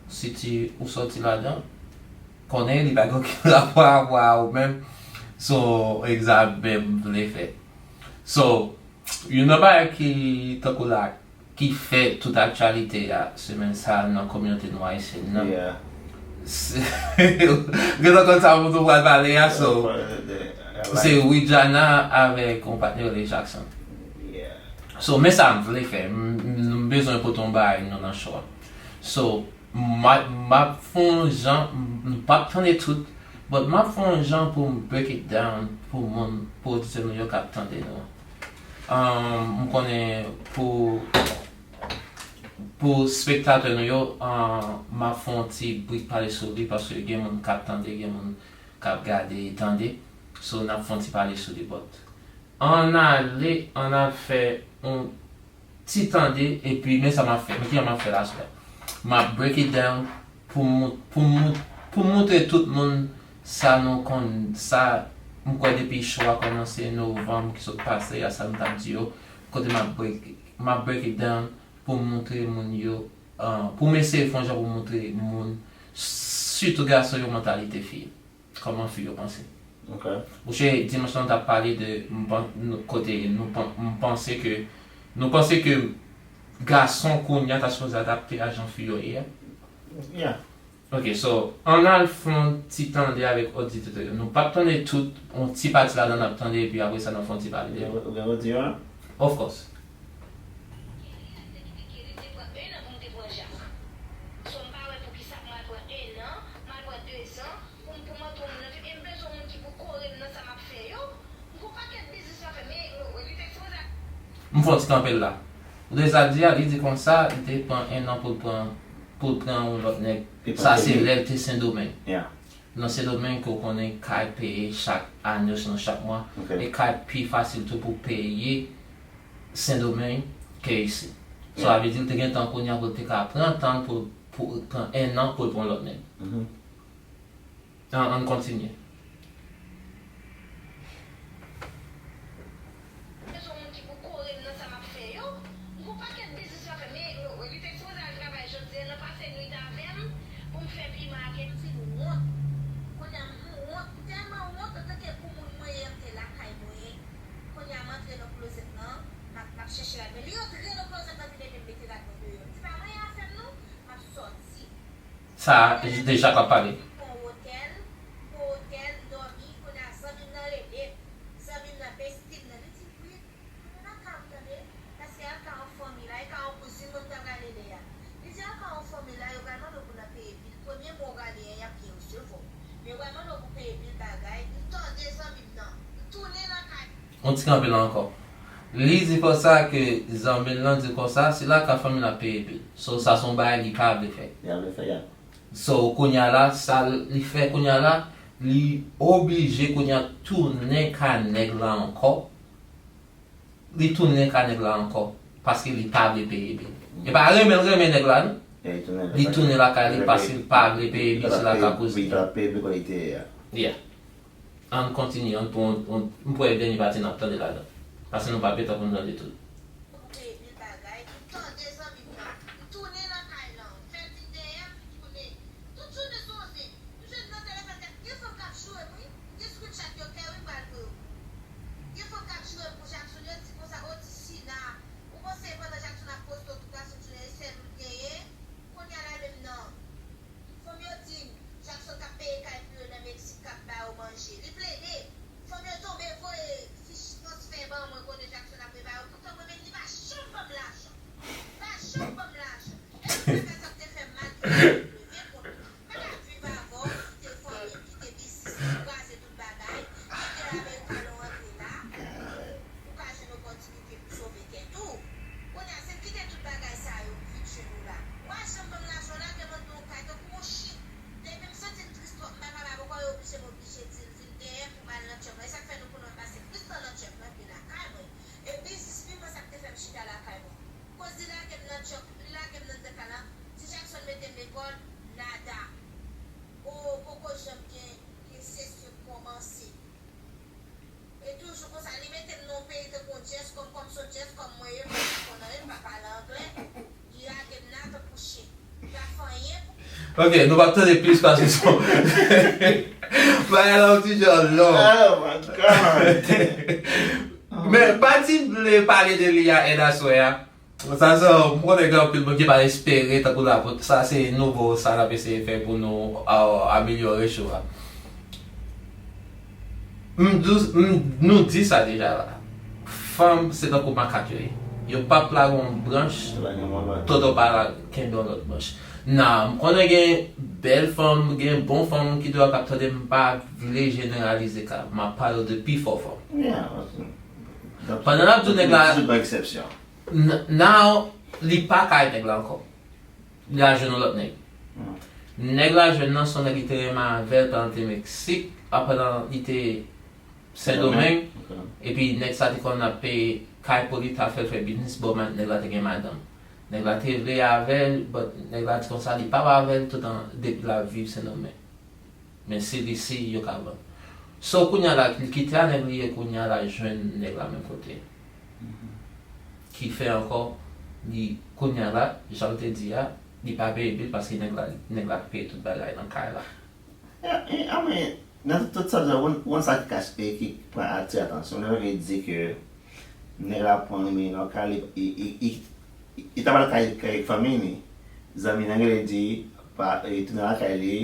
siti ou sòti ladan. Konnen li pa gen okenn rapò avè ou menm. So, egzame m vle fè. So, youn nan bagay ki, tankou la, ki fè tout aktyalite a semèn sa a nan kominote nwa ayisyèn nan. Yeah. Se, ou gentan konn sa moun ou pral pale a, so, se Widiana avèk yon patnè rele Jackson. Yeah. So, men sa m vle fè, m, m, m bezwen pote yon bagay nou nan show a. So, m a, m ap fè yon jan, m, m p ap tande tout, but m ap fè yon jan pou m break it down pou moun, pou oditè nou yo k ap tande nou. Um, m konnen pou, pou spektatè nou yo, um, m ap fè yon ti break pale sou li, paske gen moun k ap tande, gen moun k ap gade e tande. So, n ap fè yon ti pale sou li, but ann ale, ann al fè yon ti tande, epi men sa m ap fè, men kijan m ap fè l aswè. M ap break it down pou m, pou m, pou m montre tout moun sa nou konn, sa m kwè depi show a kòmanse novanm ki sot pase a, sa m t ap di yo, kote m ap break, m ap break it down pou m montre moun yo, ah, pou m eseye fè yon jan pou m montre moun, sitou gason yo, mantalite fi. Kòman fi yo panse. Ok. Monchè, dimanch lan, nou t ap pale de, m pan-, nou, kote nou pan-, m panse ke, nou panse ke gason kounye a ta sipoze adapte a jan fi yo ye a. Yeah. Ok, so, ann al fè yon ti tande avèk oditè yo. Nou p ap tande tout, yon ti pati ladan n ap tande, epi apre sa, n ap fè yon ti pale de. Ou gen, ou gen odyo a? Of course. Pou m, pou m antre yon moun nan vi m, m bezwen moun ki pou kore m nan sa m ap fè yo. M gon pa M fè yon ti kanpe la. Ou deja di a, li di konsa, li te pran ennan pou l pran, pou l pran yon lòt nèg. Sa se lè l te Sendomeng. Nan Sendomeng ke w konnen kay peye chak ane, osinon chak mwa. E kay pi fasil tou pou peye Sendomeng ke isit. Sa vle di l te gen tan kounye a pou l te ka pran tan l pou, pou pran ennan pou l pran lòt nèg. An, ann kontinye. Yon moun ki pou kore m nan sa m ap fè yo. M gon pakèt biznis m ap fè, men li te sipoze al travay jodi a nan pase nwit avè m pou m fè piman ak. M fin wont. Kounye a m wont, m tèlman wont antanke pou moun mwen ye, m te lakay mwen. Kounye a m antre nan klozèt lan, m ap, m ap chèche ladan. Li antre nan klozèt lan vin ede m mete ladan deyò. M di pa mwen ye afè m non, m ap sòti. Sa deja k ap pale. Pran otèl, pran otèl, m dòmi, kounye a zanmi m nan rele m. Zanmi m nan, bestie m nan, li di wi, nou nan lakay ou tande, paske al ka yon fanmi la, e ka yon kouzin mwen m ta prale lè a. Li di al ka yon fanmi la, yo pral mande w pou nan peye bil. Premye mwa w prale a, y ap byen resevwa w. Men yo pral mande w pou peye bil bagay, m tande zanmi m nan, m tounen lakay. On ti kanpe la ankò. Li di konsa ke zanmi l lan di konsa, se lakay fanmi l ap peye bil. So, sa se yon bagay li pa vle fè. Li pa vle fè, ya. So, kounye a la, sa li fè kounye a la, li oblije kounye a tounen ka nèg la ankò. Li tounen ka nèg la ankò, paske li pa vle peye bil. E pa renmen l renmen nèg la, non. Li tounen lakay li paske li pa vle peye bil, se lakay kouzin. Yeah. Ann kontinye, ann pran, ann, m kwè dènye pati n ap tande ladan. Paske nou pa gentan konn tande tout. Pou peye bil bagay, m tande zanmi m nan. M tounen lakay lan, fè l vin dèyè m, m tounen. Tout jounen sonje, m jwenn nan telefòn, gen fanm k ap joure m, wi. M gen screenshot yo klè, wi, m pral voye w. Gen fanm k ap joure m pou Jackson, yo di konsa, o ti Sina, ou panse pandan Jackson ap poste w tout la sot jounen, e sèl ou l genyen? Kounye a la menm nan. Fanm yo di m, Jackson k ap peye kay pou yo nan Meksik k ap ba yo manje. Li plede. Fanm yo tonbe voye fich transfè ban mwen kote Jackson ap prepare yo. Poutan mwen menm li pa janm ban m lajan. Li pa janm ban m lajan. E se sa k te fè m maltrete m leve kont ou. M pa ka viv avè w, kite fanmi m, kite biznis m, kraze tout bagay, kite Amerika lè w antre la. Ou ka jwenn opòtinite pou sove tèt ou. Kounye a, si m kite tout bagay sa yo, m vin jwenn ou la. Ou pa janm ban m lajan, w lage m anndan yon kay tankou yon chen. Depi m santi m tris twòp, m pa kapab ankò, yo oblije m oblije di l vin dèyè pou m al nan tchòk lan. E sa k fè nou konnen m pase plis tan nan tchòk lan ke lakay mwen. E biznis li, mwen, sa k te fè m chita lakay mwen. Koz li lage m nan tchòk, li lage m nan dèk la, ti Jackson mete m lekòl, nada. O, poko janm gen, gen sesyon kòmanse. E toujou konsa, li mete m nan yon peyi tankou yon djès kòm, kòm se yon djès kòm mwen ye, m pa konn anyen, m pa pale anglè. Li lage m la tankou chen. M pa fè anyen pou Ok, nou p ap tande plis paske son bagay la yon ti jan long. Oh my God. Men, pati m vle pale de li a, Ed, aswè a. Sa, sa, m konnen gen anpil moun ki pa espere, tankou lapot, sa se nouvo, sa n ap eseye fè pou nou, a, amelyore show a. M di, m, nou di sa deja la. Fanm, se tankou makak yo ye. Yo p ap lage yon branch, toutan yo pa la, kenbe yon lòt branch. Nan, m konnen gen bèl fanm, gen bon fanm ki dwe k ap tande, m pa vle jeneralize ka. M ap pale de pi fò fanm. Pandan n ap di nèg la, N-, now, li pa kay nèg la ankò. Li al jwenn yon lòt nèg. Nèg la jwenn nan, se yon nèg li te renmen avè l pandan l te Meksik, a, pandan li te Sendomeng. Epi nèg sa te konn ap peye kay pou li, t ap fè l fè biznis, bon, nèg la te gen madanm. Nèg la te vle avè l, but nèg la di konsa li p ap avè l toutan depi l ap viv Sendomeng. Men si li si, yo ka vann. So, kounye a la, li kite a nèg li ye, kounye a la, jwenn nèg la menm kote. Ki fè ankò, li, kounye a la, jan l te di a, li pa peye bil paske nèg la, nèg la peye tout bagay nan kay la. E, e, a, men, nan tout sa, yon, yon sa ki kache, e ki pran atire atansyon, lè yo di ke nèg la pran li, men nan kay li, li, li, li, li ta pral kay, kay fanmi li. Zanmi nan rele di, pa, li tounen lakay li,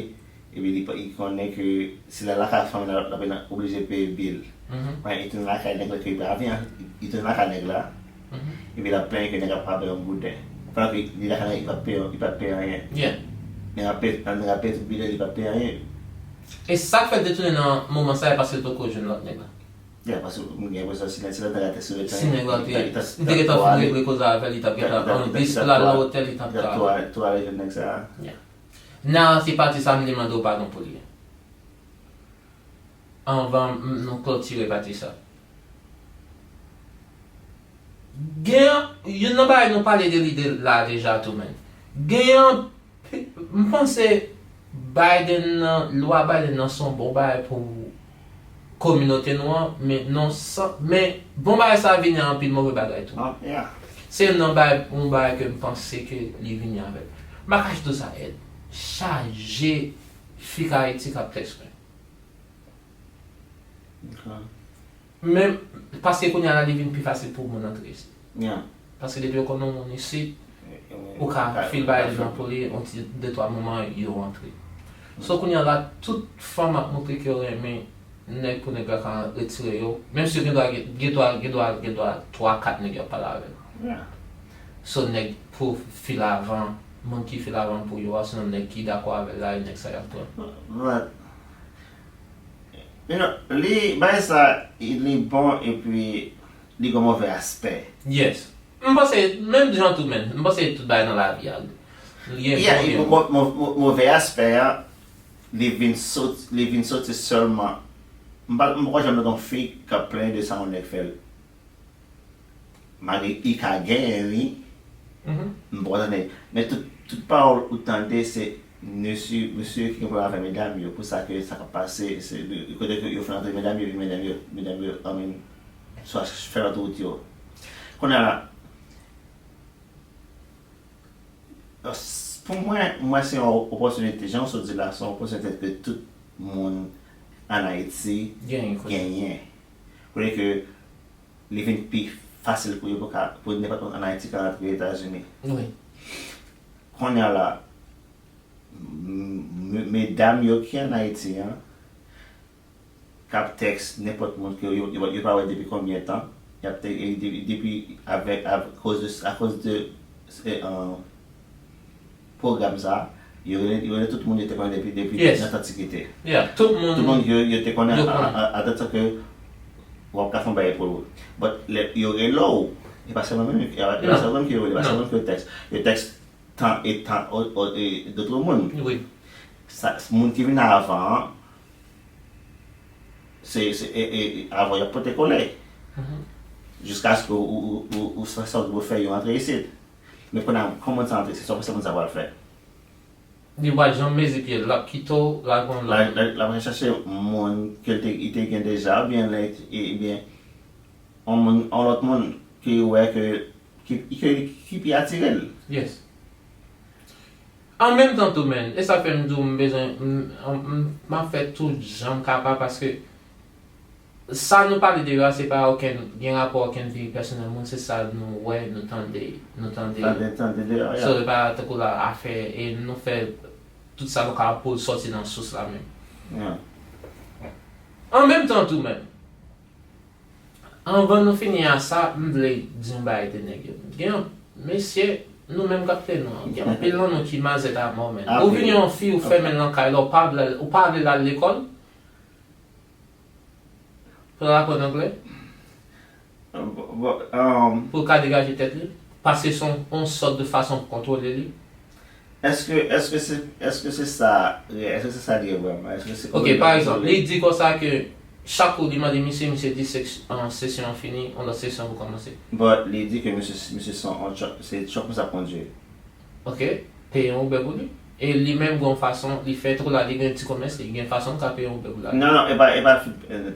epi li, li konnen ke se la lakay fanmi la, l ap oblije peye bil. Men li tounen lakay nèg la ke li pa vin, li tounen lakay nèg la, epi l ap plenyen ke nèg la pa bay yon gouden. Pandan ke li lakay nèg la, li pa peye, li pa peye anyen. Nèg la peye, nèg la peye tout bil, li pa peye anyen. E sa k fè l te tounen nan moman sa, e paske l poko jwenn lòt nèg la. Yeah, paske m gen enpresyon si nèg, si nèg la te sou letan, Si nèg la te, li te gentan fin regle koz la avè l, li t ap gentan anvi pou l al nan otèl, li t ap ka. Tou ale jwenn nèg sa. Naya se pati sa m te mande w padon pou li. Anvan nou klotire pati sa. Gen youn nan bagay nou pale de li de la deja tou menm. Gen yon M panse Biden nan, lwa Biden nan se yon bon bagay pou kominote nou an, men non san, men bon bagay sa vini ak anpil move bagay tou. Se youn nan bagay, yon bagay ke m panse ke li vini avèk. M pa kache tou sa, Ed chaje fi k Ayiti k ap tèks mwen. Men, paske kounye a la, li vin pi fasil pou moun antre isit. Paske depi yo konn yon moun isit, ou ka fil bagay li nan pou li, yon ti de twa moman, yo antre. So, kounye a la, tout fanm ap montre ke yo renmen nèg pou nèg la ka retire yo. Menm si yo gen dwa, gen dwa, gen dwa, gen dwa twa, kat nèg y ap pale avè l. So, nèg pou fil avan, moun ki fil avan pou yo a, se yon nèg ki dakò avè l la, e nèg sa y ap pran. But, you know, li, bagay sa, li bon epi li gon move aspè. Yes. M panse, menm jan tou menm, m panse tout bagay nan lavi a, li gen bon, gen move. Move aspè a, li vin soti, li vin soti sèlman. M pa, m poko janm wè yon fi k ap plenyen de sa yon nèg fè l. Malgre li ka genyen li, m poko tande. Men tout, tout pawòl ou tande se mesye, mesye ki gen pwoblèm avè medam yo, pou sa ke sa k ap pase, se kote ke yo fè antre medam yo, epi medam yo, medam yo, I mean, swa fè lòt wout yo. Kounye a la, pou mwen, mwen se yon opòtinite, jan w sot di la, se yon opòtinite ke tout moun ann Ayiti genyen. Kote ke li vin pi fasil pou yo pou ka, pou nenpòt moun ann Ayiti ka rantre Etazini. Kounye a la, medam yo ki ann Ayiti an, k ap tèks nenpòt moun ke yo, yo, yo pa wè depi konbyen tan, y ap tèks depi avèk, akoz de, akoz de pwogram sa, yo rele, yo rele tout moun yo te konnen depi, depi nan tantikite. Tout moun yo, yo te konnen antanke w ap ka fè yon bagay pou ou. But lè yo rele w, e pa sèlman menm, e pa sèlman menm ki yo rele, e pa sèlman menm ki yo tèks. Yo tèks tan e tan, e dòt moun. Sa, moun ki vin avan an, se, se, e, e, avan y ap pote kole. Jiskaske ou, ou, ou, ou, ou fè sa w dwe fè, yo antre isit. Men kounye a, kòman sa antre isit? Sa w panse moun sa pral fè? Li pa janm mezi pye l, l ap kite w, l al pran lòt. L ap, l ap, l ap chache moun ke l te, li te gen deja, oubyen lè, ebyen, yon moun, yon lòt moun ki wè ke, ki, ki, ki pi atire l. Yes. An menm tan tou, menn, e sa fè m di w m bezwen, m, m, m, m ap fè tout jan m kapab paske sa nou pale de yo a, se pa okenn, gen rapò okenn vi pèsonèl moun, se sa nou wè, nou tande, nou tande. Tande, tande de yo, yeah. So, e pa tankou la afè, e nou fè tout sa nou kapab pou l sòti nan sous la menm. Yeah. An menm tan tou, menn, anvan nou fini a sa, m vle di yon bagay de nèg yo. Gen yon mesye, nou menm k ap teni nou an, gen anpil nan nou ki mazèt amò, menn. Ou vini yon fi, ou fèmen l nan kay la, ou pa vle, ou pa vle l al lekòl. Pou l aprann anglè? Pou l ka degaje tèt li? Paske se yon, yon sòt de fason pou kontwole li. Èske, èske se, èske se sa, èske se sa li ye vrèman? Èske se... Ok, pa egzanp, li di konsa ke chak kou li mande misye, misye di sesyon an fini, yon lòt sesyon pou kòmanse. But li di ke misye, misye se yon, se truck misye ap kondwi. Ok, peye yon Uber pou li. E li menm gen yon fason li fè, tankou la li gen ti komès, li gen fason l ka peye yon Uber pou l ale. Non, non, e pa, e pa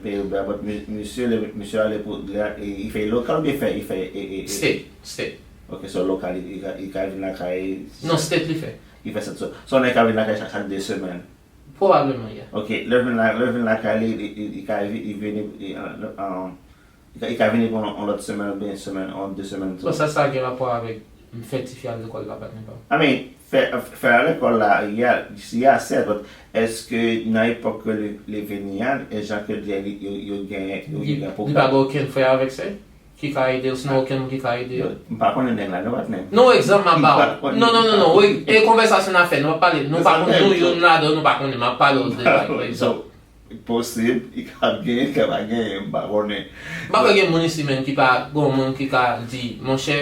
peye Uber, but misye, misye ale pou, li fè lokal oubyen fè, li fè... State, state. Ok, so lokal, li ka, li ka vin lakay... Non, state li fè. Li fè state, so, so nèg ka vin lakay chak, chak de semèn. Pwobableman, yeah. Ok, lè l vin la, lè l vin lakay li, li, li, li ka vi-, li vini, li, um, li ka, li ka vini pandan yon lòt semèn oubyen semèn, yon de semèn tou. Bon, sa, sa gen rapò avèk m fè tifi al lekòl la, pa t nenpòt. I mean, fè, fè al lekòl la, yeah, yeah, certes, but èske nan epòk ke li, li vini a, e jan ke li, yo, yo gen, yo gen pwogram? Li pa gen okenn frè avèk sè? Ki ka ede l, sinon okenn moun ki ka ede l. M pa konnen nèg la non, patnè. Non, egzanp m ap ba w. Non, non, non, non, wi. E konvèsasyon n ap fè, nou ap pale, nou pa konnen, nou youn ladan, nou pa konnen, m ap pale w de bagay, pa egzanp. Posib, li ka genyen, li ka pa genyen, m pa konnen. M pa kwè gen moun isi menm ki pa gen yon moun ki ka di, monchè,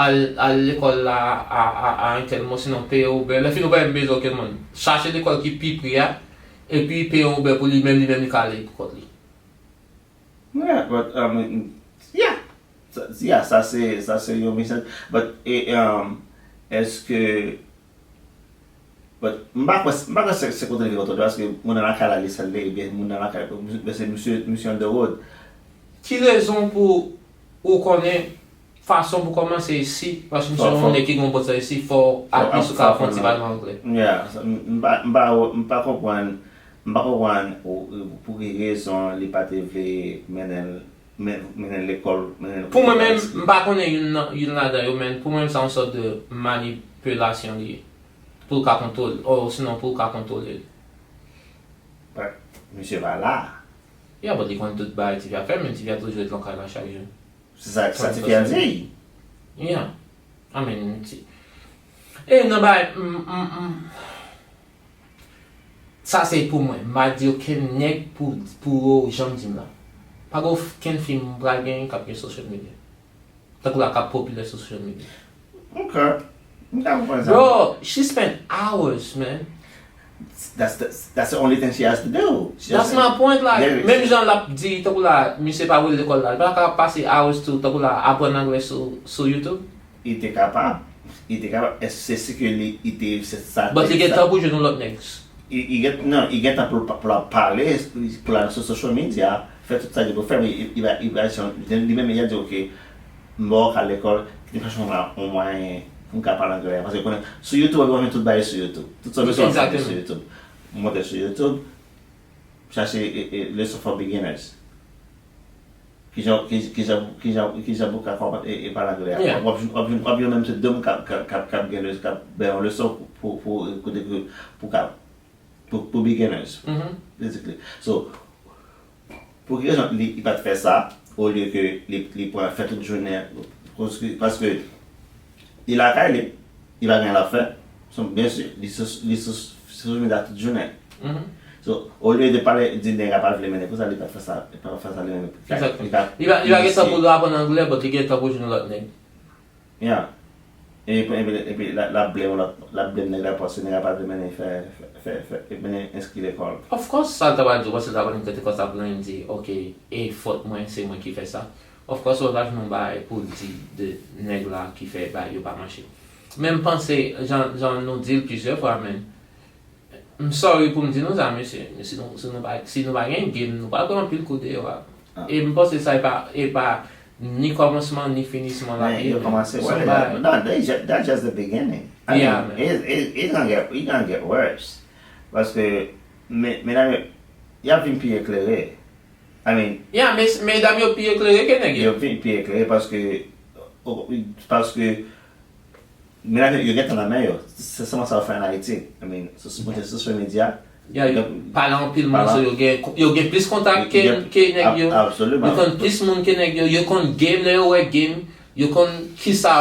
al, al lekòl la a, a, a entèl mwa, sinon peye Uber. Lè fini ou pa menm bezwen okenn moun. Chache lekòl ki pi pre a, epi peye yon Uber pou li menm, li menm li ka ale pou kont li. Yeah, but, um, yeah. Sa, yeah, sa se, sa se yon mesaj. But, e, um, èske, but, m pa kwè, m pa kwè se, se kote li vin kote, paske moun nan lakay la, li sèl li, ebyen, moun nan lakay, men se misye, misye on the road. Ki rezon pou ou konnen fason pou kòmanse isi, paske misye yon moun ki gen yon pòtansèl isi, fò w at least ou ka fè yon ti bagay anglè. Yeah, m pa, m pa, m pa konprann, m pa konprann pou ki rezon li pa te vle mennen l, mennen l lekòl, mennen l. Pou mwen menm, m pa konnen youn nan, youn ladan yo, men pou mwen menm, se yon sòt de manipilasyon li ye. Pou l ka kontwole, osinon pou l ka kontwole l. But, misye pa la. Yeah, but li konn tout bagay tifi a fè, men tifi a toujou ret lakay la chak jou. Se sa, sa tifi a di. Yeah. I mean, ti. E nan bagay, m, m, m, sa se pou mwen. M pa di okenn nèg pou, pou yo, jan m di m la. Pa gen okenn fi m pral gen k ap gen social media. Tankou la k ap popilè sou social media. Ok. M ka konprann sa. Bro, she spent hours, man. That's the, that's the only thing she has to do. She That's doesn't- my point, like, Yeah, menm jan l ap di, tankou la, misye pa vle lekòl la, li pa ka pase hours to, tankou la, aprann anglè sou, sou YouTube. Li te kapab. Li te kapab. E se si ke li, li te, se sa. But li gen tan pou jwenn yon lòt nèg. Li, li gen, non, li gen tan pou, pou l pale, pou l al sou social media, fè tout sa li pou fè, men li, li, li, li, li menm li di, ok, m ba w ka lekòl, ki te chache yon mwa-, yon mwayen pou m ka pale anglè. Paske konnen, sou YouTube, ou jwenn tout bagay sou YouTube. Tout sa w bezwen w ap jwenn sou YouTube. Monte sou YouTube, chache e, e, leson for beginners. Kijan, ki, kijan, kijan, kijan pou ka kòman e, e pale anglè a. W ap, w ap, w ap jwenn menm se de moun k ap, k ap, k ap, k ap gen leson, k ap bay yon leson pou, pou, pou, kote ke, pou ka, pou, pou beginners, basically. So, pou ki rezon li, li pa t fè sa, olye ke li, li pran fè tout jounen, paske, paske li lakay li, li pa gen l ap fè, so, byen si, li sou, li sou, sou media tout jounen. So, olye de pale, di nèg la pa vle mennen konsa, li pa t fè sa, li pa t fè sa li menm. Exactly. Li pa, li pa gen tan pou l aprann anglè, but li gen tan pou jwenn lòt nèg. Yeah. Epi, epi, epi l ap blame lòt, l ap blame nèg la paske nèg la pa vle mennen fè, fè, fè, fè, mennen enskri lekòl. Of course, sa l ta pral di, w panse l ta pral gen kòs ap di, ok, e fòt mwen, se mwen ki fè sa. Of course, w ap jwenn yon bagay pou l di de nèg la ki fè bagay yo pa mache. Men m panse, jan, jan nou di l plizyè fwa, men, m sorry pou m di nou sa, mesye, men si nou, si nou pa, si nou pa gen game, nou pral pran anpil kou deyò a. E m panse sa e pa, e pa ni kòmansman ni finisman lavi. Yo kòmanse wè, that, that, that's just the beginning. I mean, it, it, it gonna get, it gonna get worse. Paske, men, medam yo, y ap vin pi eklere. I mean, yeah, men, medam yo pi eklere ke nèg yo. Yo pi, pi eklere paske, paske, medam yo, yo gen tan nan men yo. Se sèlman sa yo fè an Ayiti. I mean, sou, sou, sou social media, Yeah, yo pale anpil moun, so yo gen, yo gen plis kontak ke, ke nèg yo. Yo konn plis moun ke nèg yo. Yo konn game, lè yo wè game, yo konn kisa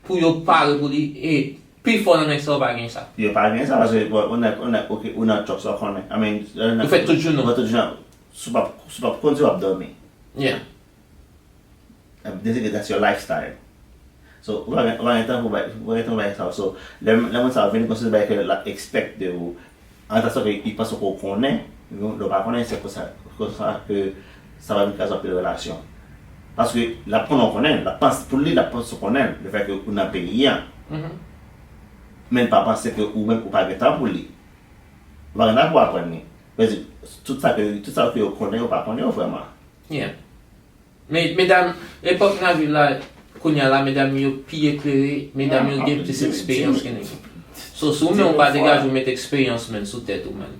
pou yo pare pou li. E pi fò nan nèg sa yo pa gen sa. Yo pa gen sa, paske ou nan, ou nan, ok, ou nan truck sa w konnen. I mean, ou fè tout jounen. Ou fè tout jounen. Si w p ap, si w p ap kondui, w ap dòmi. Yeah. Basically, that's your lifestyle. So, ou pa gen, ou pa gen tan pou bay, ou pa gen tan pou bay sa. So, lè, lè moun sa yo vini konsa, bay ke l ap expect de ou, an ta ke li panse ke w konnen, lè w pa konnen, se konsa, konsa ke sa va vin kraze anpil relasyon. Paske l ap konnen w konnen, l ap panse, pou li, l ap panse w konnen, le fè ke ou nan peyi a. Men l pa panse ke ou menm, ou pa gen tan pou li. Ou pa gen tan pou aprann li. Vle di, tout sa ke, tout sa ke yo konnen, yo pa konnen yo vrèman. Yeah. Men, medam, epòk n ap viv la, kounye a la, medam yo pi eklere, medam yo gen plis eksperyans ke nèg yo. So, si w menm ou pa degaje w met eksperyans, man, sou tèt ou, man.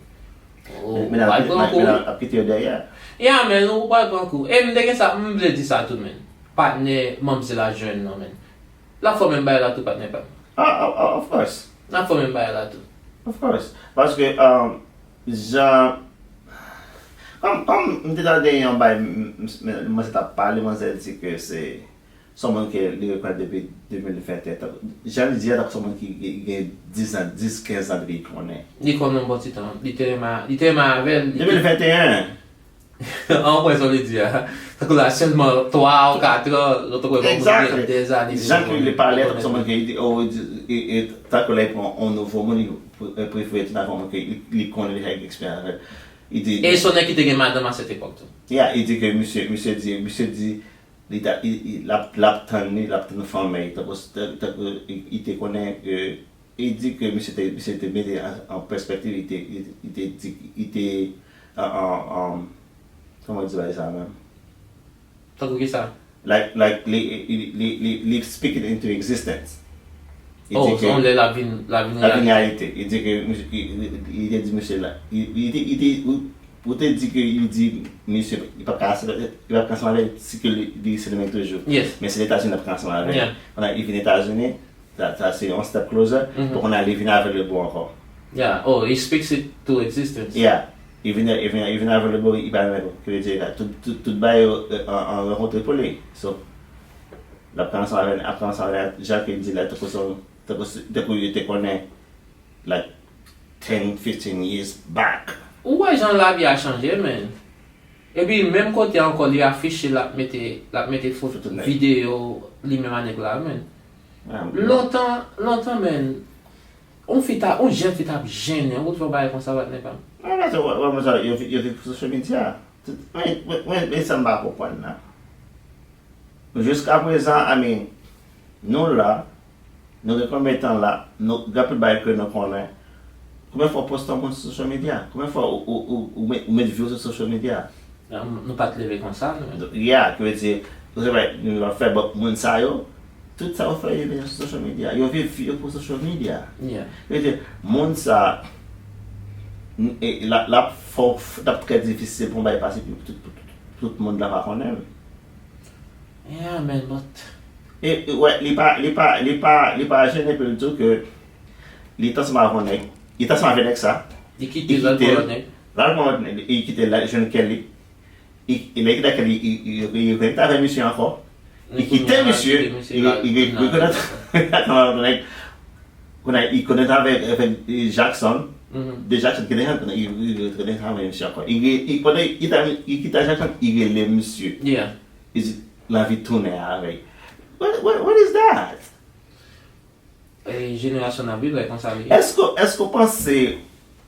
Ou pral pran kou. Ap kite yo dèyè. Yeah, man, ou pral pran kou. E m te gen sa, m vle di sa tou, man. Patnè manmzèl la jwenn nan, man. L ap fè w menm bagay la tou, patnè pa m. Ah, ah, ah, of course. L ap fè w menm bagay la tou. Of course. Paske, um, jan, kòm, kòm m te tande yon bay, m, m, m, manzè t ap pale, manzè di ke se, Se yon moun ke li rekonèt depi de mil venteyen. Jan li di a, tankou se yon moun ki gen, gen dis an, dis, kenz an depi li konnen. Li konnen yon bon ti tan. Li te renmen, li te renmen avè l. Li te, De mil venteyen. An wè sa w vle di a. Tankou la sèlman twa ou kat an, lòt ou wè yon moun ki gen dèzane. Jan ke li pale, tankou se yon moun ke li di, oh, li di, e, e, tankou la li pran yon nouvo moun, li pre- prefere tounen avè yon moun ke li, li konnen deja, li gen eksperyans avè l. Li di, E se yon nèg ki te gen madanm a sèt epòk tou. Yeah, li di ke misye, misye di, misye di, li ta, li, li, l ap, l ap tann li, l ap tann fanmi, tankou, tankou, li, li te konnen, e, li di ke misye te, misye te mete an, an pèspektiv, li te, li, li te di, li te, an, an, an, kòman di bagay sa menm? Tankou kisa? Like, like, li, li, li, li, li speak it into existence. Li Oh, di ke yon lè l ap vin, l ap vin l ap vin reyalite. Reyalite. Li di ke misye, li, li, li te di misye la, li, li te, li te, ou, ou te di ke li di misye, li p ap ka, li p ap ka ansanm avè l si ke li, li se li menm toujou. Yes. Men se Etazini l ap ka ansanm avè l. Yeah. Pandan li vin Etazini, sa, sa se yon step closer. Mhm. Pou kounye a li vin available ankò. Yeah, oh, he speaks it to existence. Yeah. Li vin, li vin, li vin available, li pa menm ki vle di la, tout, tout, tout bagay yo, e, an, an rankontre pou li. So, l ap pran ansanm avè, ap pran ansanm avè, jan ke l di la, tankou se, tankou se, tankou yo te konnen, like, ten, fifteen years back. Ou wè jan lavi a chanje, man. Epi menm kote ankò, li afiche, l ap mete, l ap mete foto, Foto nèg. Videyo, li menm a nèg la, man. Ah, Lontan, lontan, man, yon fi ta, yon jèn fi t ap jennen, ou t fè yon bagay konsa, patnè pa m. Ah, men se, wè, wè, men sa, yo, yo viv sou social media. Tout, men, men, men, men sa m pa konprann nan. Jiska prezan, I mean, nou la, nou gen konbyen tan la, nou, gen anpil bagay ke nou konnen. Konbyen fwa w poste yon moun sou social media? Konbyen fwa ou, ou, ou, ou met, ou met view sou social media? Nou, nou pa t leve konsa, nou. Yeah, ki vle di, ou se pa yon lòt fè, but moun sa yo, tout sa yo fè, yo vin sou social media. Yo viv vi yo pou social media. Yeah. Ki vle di, moun sa, n- e, la, la, fò, l ap trè difisil pou yon bagay pase pou tout, tout, tout, tout moun la pa konnen l. Yeah, man, but E, e, wè, li pa, li pa, li pa, li pa jennen pou l di w ke li t ansanm avè yon nèg, li t ansanm avè nèg sa, Li kite l al pran lòt nèg. L al pran lòt nèg, li kite l, li jwenn Kelly. Li, li kite Kelly, li, li, li, li rekonèt avè misye ankò. Li kite misye, li, li, li rekonèt avè lòt nèg. Kounye a, li rekonèt avè, avè Jackson. De Jackson ki te jan, li, li rekonèt avè misye ankò. Li, li, pandan li, li kite Jackson, li rele misye. Yeah. Li di, l anvi tounen avè l. What, what, what is that? E jenerasyon n ap viv la, e konsa li ye. Èske, èske w panse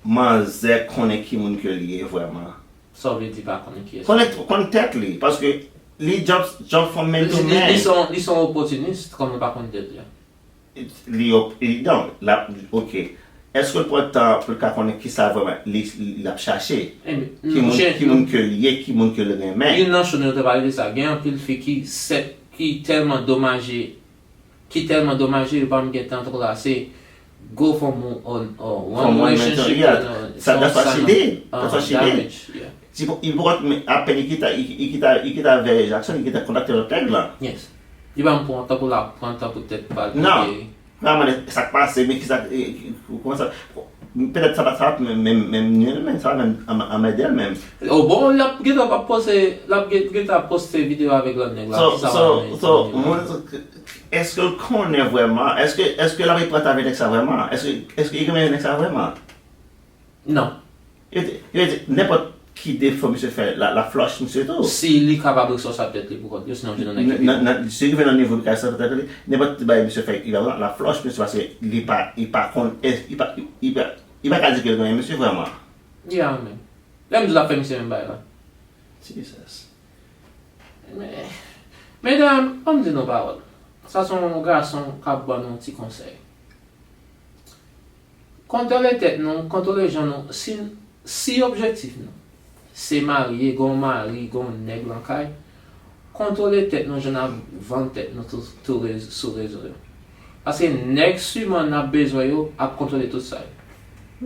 manzè konnen ki moun ke li ye vrèman? Sa w vle di pa konnen kiyès? Konnen, konn tèt li, paske li jump, jump from man to Li, li, man. li se yon, li se yon opotinis, kòm li pa konn tèt li a. Li, op- li, non, la, ok. Èske l pran tan pou l ka konnen ki sa vrèman li, li, l ap chache? Enben, Ki moun, monchè, ki moun ke li ye, ki moun ke l renmen? Youn nan cho nou te pale de sa. Gen anpil fi ki sèt, ki tèlman domaje, ki tèlman domaje, yo pa menm gen tan twò la. Se go from one, uh, From one one relationship. mental, yeah. And, uh, Sa, that's what she some did. uh, That's what she did. Damage, yeah. Ti pou, li poko, men apèn li kite, li, li kite, li kite avè Jackson, li kite kontakte lòt nèg la. Yes. Li pa m pran tan pou l ap pran tan pou tèt pa l. Non. Vrèman, sa k pase, men ki sa, e, e, kòman sa, petèt sa pa, sa pa menm, menm, menm nui l, men sa pa menm an- anmède l menm. O bon, l ap gentan ap poste, l ap gen- gentan ap poste videyo avèk lòt nèg la. So, Ki sa so, pa menm so, nui l? Moun, èske l konnen vrèman? Èske, èske l ap pran tan avè nèg sa vrèman? Èske, èske li renmen nèg sa vrèman? Non. Yo di, yo di, nenpòt ki defo misye fè, la, l ap flush misye tou. Si li kapab resòse tèt li pou kont li, sinon jwenn yon nèg ki pi Nan, nan, si li rive nan nivo li ka resòse tèt li, nenpòt ti bagay misye fè, li ap, l ap flush misye paske li pa, li pa konn, li pa, li, li pa, li pa ka di ke l renmen misye vrèman. Yeah, man. Lè m di l ap fè misye menm bagay la. Jesus. Men, medam, ban m di nou pawòl. Sa se yon gason k ap ban nou ti konsèy. Kontwole tèt nou, kontwole jan nou, si, si objektif nou se marye, gon mari, gon nèg lan kay, kontwole tèt nou, jan n ap vann tèt nou tou, tou rez- sou rezo yo. Paske nèg siman n ap bezwen yo ap kontwole tout sa yo.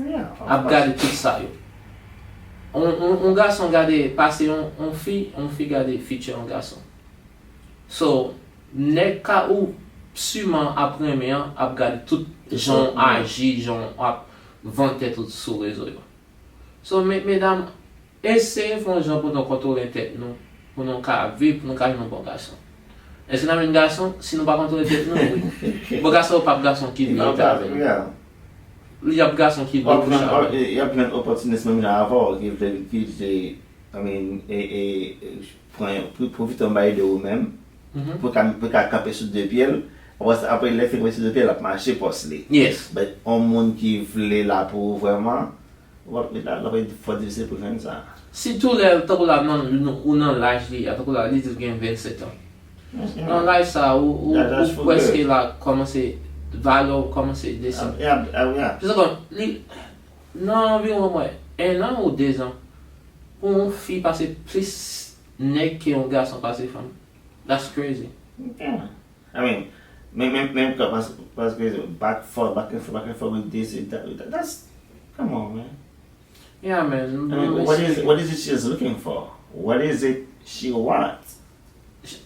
Yeah, Ap gade tout sa yo. On, on, on gason gade pase on, on fi, on fi gade future on gason. So, nèg ka ou siman ap renmen an ap gade tout jan w aji, jan w ap vann tèt ou sou rezo yo. So, men, medam, eseye fè yon jan pou nou kontwole tèt nou, pou nou ka viv, pou nou ka jwenn yon bon gason. Èske n ap jwenn gason si nou pa kontwole tèt nou? Wi. Bon, gason yo p ap gason ki vle rete avè nou. Li ap gason ki vle kouche avè nou. Y ap jwenn opòtinis menm jan avè w ki vle, ki vle, I mean, e, e, pran, pwofite yon bagay de ou menm, pou ka, pou ka kanpe sou de pye l. Apre sa, apre lè l fin kanpe sou de pye l, l ap mache pòs li. Yes. But yon moun ki vle la pou ou vrèman, w ap, l ap, l ap fò difisil pou jwenn sa. Sitou lè, tankou la, nan, ou nan laj li a, tankou la, li di l gen vennsèt an. Nan laj sa, ou, ou, ou prèske la, kòmanse, valè w kòmanse desann. Se kòm, li, nan anviwon, mwen, en an ou de zan, pou yon fi pase plis nèg ke yon gason pase fanm. That's crazy. Yeah. I mean, men, men, men, paske, paske back and forth, back and forth, back and forth with this, with that, with that. That's, come on, man. Yeah, man. I mean, what is, what is it she is looking for? What is it she wants?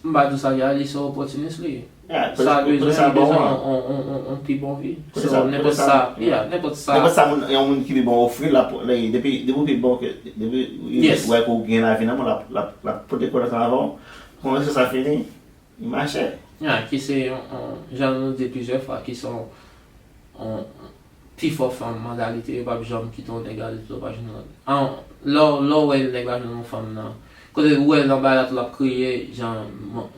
M pa di w sa, li se yon opòtinis li ye. Sa vle di li bezwen yon, yon, yon, yon, yon pi bon vi. So, nenpòt sa, yeah, nenpòt sa. Nenpòt sa moun, yon moun ki pi bon ofri l, l ap, depi, depi w pi bon ke, depi w wè ke w gen lavi nan men w, l ap, l ap, l ap pote kò l ansanm avè w. Kòman sa fini? Li mache. Yeah, ki se yon, yon, jan nou di plizyè fwa, ki se yon, yon pi fò fanm, mantalite, yo p ap janm kite yon nèg ale tou, yo pa jwenn lòt. An, lè w, lè w wè nèg la jwenn yon fanm nan, kote ou wè l nan bagay la tou, l ap kriye, jan,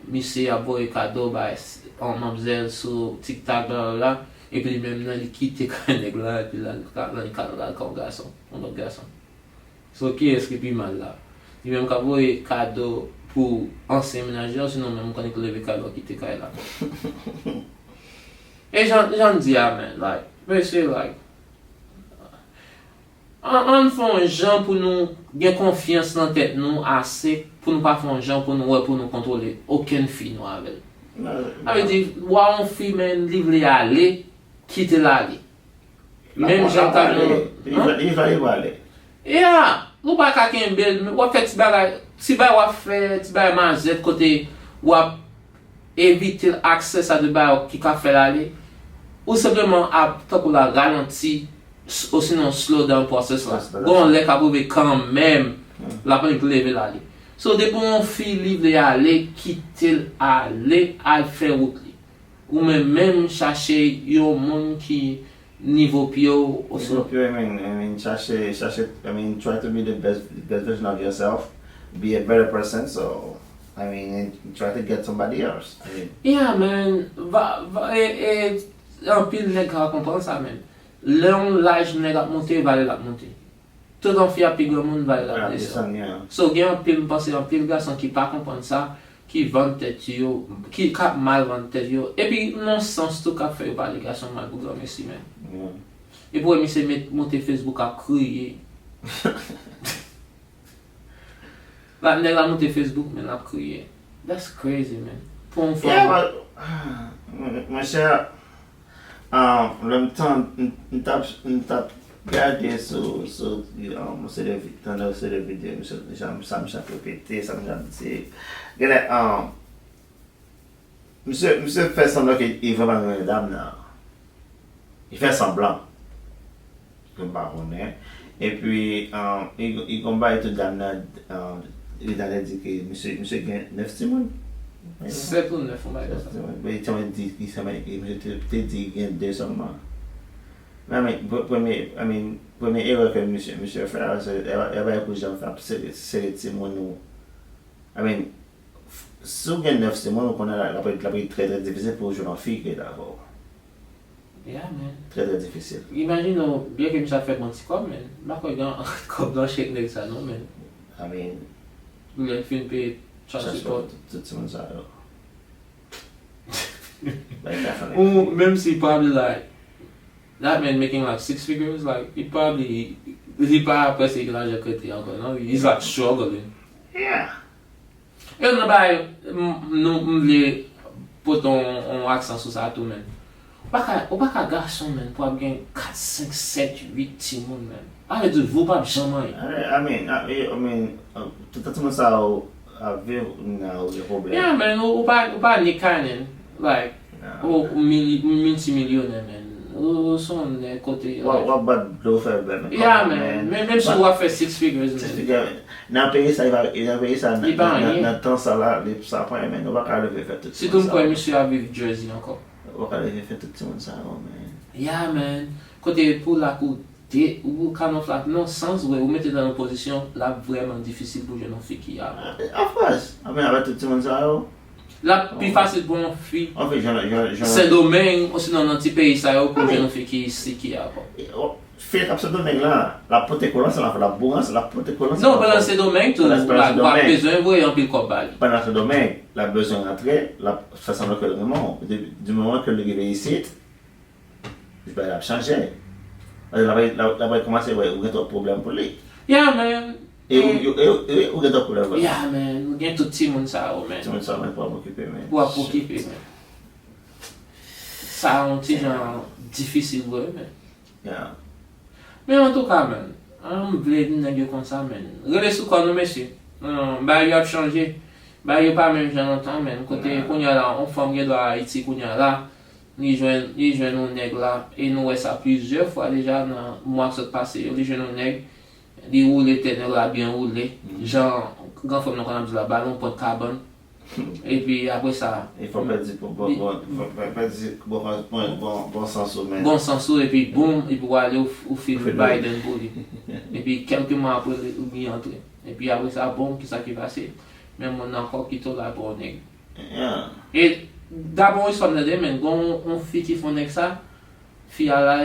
misye ap voye kado bay, yon manmzèl sou TikTok, bla, bla, bla, epi li menm nan, li kite kay nèg la, epi l al, l al, l al, l al kay yon gason, yon lòt gason. So, kiyès ki pi mal la? Li menm k ap voye kado pou ansyen mennaj li, osinon menm ou konnen ki leve kado kite kay la. E jan, jan m di a, man, like, mesye, like, ann, ann fè yon jan pou nou gen konfyans nan tèt nou ase pou nou pa fè yon jan pou nou wè pou nou kontwole okenn fi nou avè l. Sa vle di, w a yon fi, men li vle ale, kite l ale. Menm jan w ta gen yon, li va, li va, li va ale. Yeah, ou pa ka kenbe l, w ap fè ti bagay, ti bagay w ap fè, ti bagay mazèt kote w ap evite l aksè sa de bagay ki ka fè l ale. Ou senpleman ap tankou la ralanti, s-, osinon slow down process la. Gon lè k ap rive kanmenm, l ap annik leve l ale. So, depi yon fi li vle ale, kite l ale, al fè wout li. Ou menm, menm chache yon moun ki nivo pye w, oswa nivo pye w, I mean, I mean, chache, chache, I mean, try to be the best, best version of yourself, be a better person, so, I mean, and try to get somebody else. I mean, yeah, man, va, va, e, e, anpil nèg ka konprann sa, man. Lè yon laj nèg ap monte, valè l ap monte. Tout yon fi ap pi granmoun, valè l ap desann. So, gen anpil, m panse anpil gason ki pa konprann sa, ki vann tèt yo, ki, k ap mal vann tèt yo. Epi, nan sans tou, k ap fè yo pale gason mal pou granmesi, man. Epi, w wè misye met, monte Facebook ap kriye. La, nèg la monte Facebook, men l ap kriye. That's crazy, man. Pou yon fanm. Yeah, but, ah, mon, monchè, ah, lè m tan, m, m t ap, m t ap gade sou, sou, um, se de vi-, tande se de videyo, misye, sa, sa misye ap repete, sa misye ap di. Genlè, um, misye, misye fè sanblan ke li vrèman renmen dam nan. Li fè sanblan. Ke m pa konnen. Epi, um, li, li gon bagay tou dam nan, um, li t ale di ke misye, misye gen nèf timoun. Sèt ou nèf, yon bagay konsa. Nèf timoun. Men li te di, li te, te di gen de sèlman. Men, men, pre-, premye, I mean, premye erè ke misye, misye fè a, se, e, e bagay pou jan fè ap sere, sere timoun ou. I mean, f-, si w gen nèf timoun, ou konnen la, l ap, l ap trè, trè difisil pou w jwenn yon fi ki dakò. Yeah, man. Trè, trè difisil. Imajine w, byen ke misye ap fè bon ti kòb, men m pa kwè gen kòb nan chèk nèg sa non, men. I mean, pou lè l fin peye child support, tout, tout timoun sa yo. Like, definitely. Ou, menm si probably, like, that man making, like, six figures, like, he probably, li pa prèske gen lajan k rete ankò, non? He's, like, struggling. Yeah. E nan bagay, m, nou, m vle pote yon, yon aksan sou sa tou, man. Ou pa ka, ou pa ka gason, man, pou ap gen kat, senk, sèt, uit timoun, man. Sa vle di, vi w p ap janm anyen. I, I mean, I, I mean, uh, tout timoun sa yo ap viv, nan yo gen pwoblèm. Yeah, man, ou, ou pa, ou pa Nick Cannon, like, ou, ou mili-, miltimilyonè, man. Ou, ou se yon nèg kote W ap, w ap bat dlo fè bèl, men Yeah, come on, man. man. Men, menm si w ap fè six figures, Six man. Figures, nan peyi sa, li pa, nan peyi sa, nan, Li pa nan, nan, anyen. Nan tan sa la, li sa pa anyen, men nou pa ka leve fè tout Sitou m sa. Kwè misye ap viv Jersey ankò. Ou pa ka leve fè tout timoun sa yo, man. Yeah, man. Kote pou lakou de, ou ka nan flat nan sans, vre, ou mete nan yon pozisyon, l ap vrèman difisil pou jwenn yon fi ki a. Of course. Anfen, avèk tout timoun sa yo. L ap pi fasil pou yon fi Anfen, jan, jan, jan. Sendomeng, osinon nan ti peyi sa yo, pou Anfen. Jwenn yon fi ki isi ki a, bon. Fi k ap Sendomeng la, l ap pote kòl ansanm avè l, l ap boure ansanm, l ap pote kòl ansanm. Non, pandan Sendomeng tou, Pandan, pandan w ap Sendomeng. Bezwen voye anpil kòb ba li. Pandan Sendomeng, l ap bezwen rantre, l ap fè sanblan ke l renmen w. Di, di moman ke l rive isit, li pa ap chanje. L ap, l ap, l ap kòmanse wè ou gen twòp pwoblèm pou li. Yeah, man. E ou, e, e, e ou gen twòp pwoblèm pou li. Yeah, man. Ou gen tout timoun sa yo, man. Timoun sa, men pou ap okipe, men. Pou ap okipe, man. Sa yon ti jan difisil vre, man. Yeah. Men antouka, man, an m vle di nèg yo konsa, man. Rele sou kò nou, mesye. Bagay yo ap chanje. Bagay yo pa menm jan lontan, man. Kote kounye a la, yon fanm gen dwa Ayiti kounye a la, li jwenn, li jwenn yon nèg la, e nou wè sa plizyè fwa deja nan mwa k sot pase yo, li jwenn yon nèg, li woule tèt nèg la byen woule, jan gran frè m nan konn ap di la, ba l yon pwent kabann, epi apre sa, E fò pèdi bon, bon, bon, fò pèdi bon, bon, bon, bon sans ou, men. Bon sans ou, epi boum, epi w ale, ou, ou fin Biden pou li. Epi kèlke mwa apre, ou byen antre. Epi apre sa, boum, kisa ki pase? Men moun nan ankò kite w la pou yon nèg. Yeah. E dabò yon istwa m tande, men gon yon fi ki fè yon nèg sa, fi a la,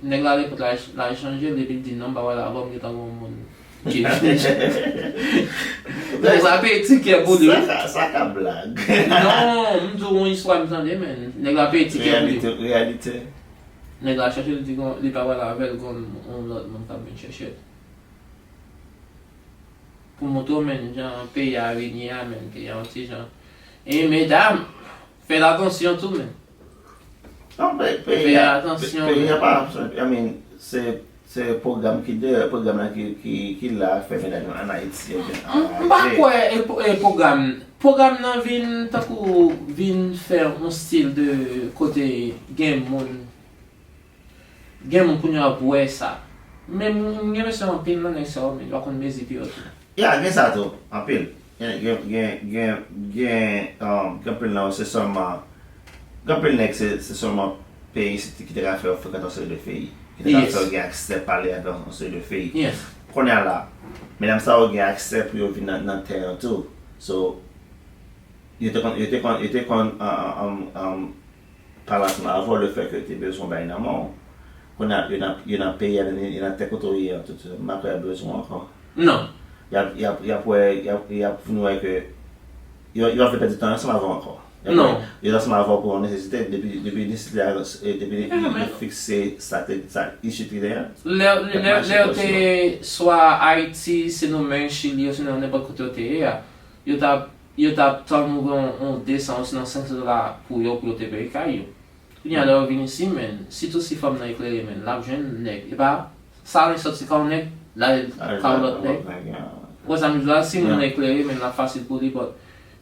nèg la repòt la, la chanje l, epi l di non, m pa wè l avè w, m gentan gon moun ki vin. Nèg la peye tikè pou li. Sa ka, sa ka blag. Non, m di w yon istwa m tande, men nèg la peye tikè pou li. Reyalite, reyalite. Nèg la chèche l, di gon, li pa wè l avè l, gon yon lòt moun k ap vin chèche l. Pou montre w, men, jan peyi a vin ye a, men, peyi a yon ti jan. E medam, fè atansyon tou, men. Non, pe- peyi a, pe- peyi a pa, I mean, se, se pwogram ki de, pwogram nan ki, ki, ki la fè medam yo an Ayiti yo vin anraje. M pa kwè e, e pwogram, pwogram nan vin tankou vin fè yon stil de kote gen moun, gen moun kounye a ap wè sa. Men m gen mesye anpil nan nèg sa yo, men yo pa konn mezi pye yo tou. Ya, gen sa tou, anpil. Gen, gen, gen, gen, gen, um, gen anpil nan yo se sèlman, gen anpil nèg se, se sèlman peyi isit ki te ka fè yo frekante yon seri de fi. Ki te ka fè yo gen aksè pale avèk yon seri de fi. Kounye a la, medam sa yo gen aksè pou yo vin nan, nan tè yo tou. So, yo te konn, yo te konn, yo te konn, um, um, um, um, pale ansanm avè w, le fè ke yo te bezwen bay nan men w. Kounye a, yo nan, yo nan peyi a, yo nan tè kote w ye an, tout, m pa kwè y ap bezwen w ankò. Non. Y ap, y ap, y ap wè, y ap, y ap vin wè ke yo, yo ap vle pèdi tan ansanm avè w ankò. Y ap wè, yo ansanm avè w pou yon nesesite, depi, depi nesesite a, e, depi yo fikse sa te, sa issue ki te a. Lè, lè, lè yo te swa Ayiti, Sendomeng, Chili, osinon nenpòt kote yo te ye a, yo t ap yo t ap tann ou gen yon, yon de san osinon senk san dola pou yo, pou yo te peye kay yo. Kounye a lè yo vin isi, men, sitou si fanm nan eklere, men, l ap jwenn nèg. E pa, sa len sòti ka yon nèg, l al ka yon lòt nèg. Ou wè sa m di la, si moun nan eklere, men, l ap fasil pou li, but,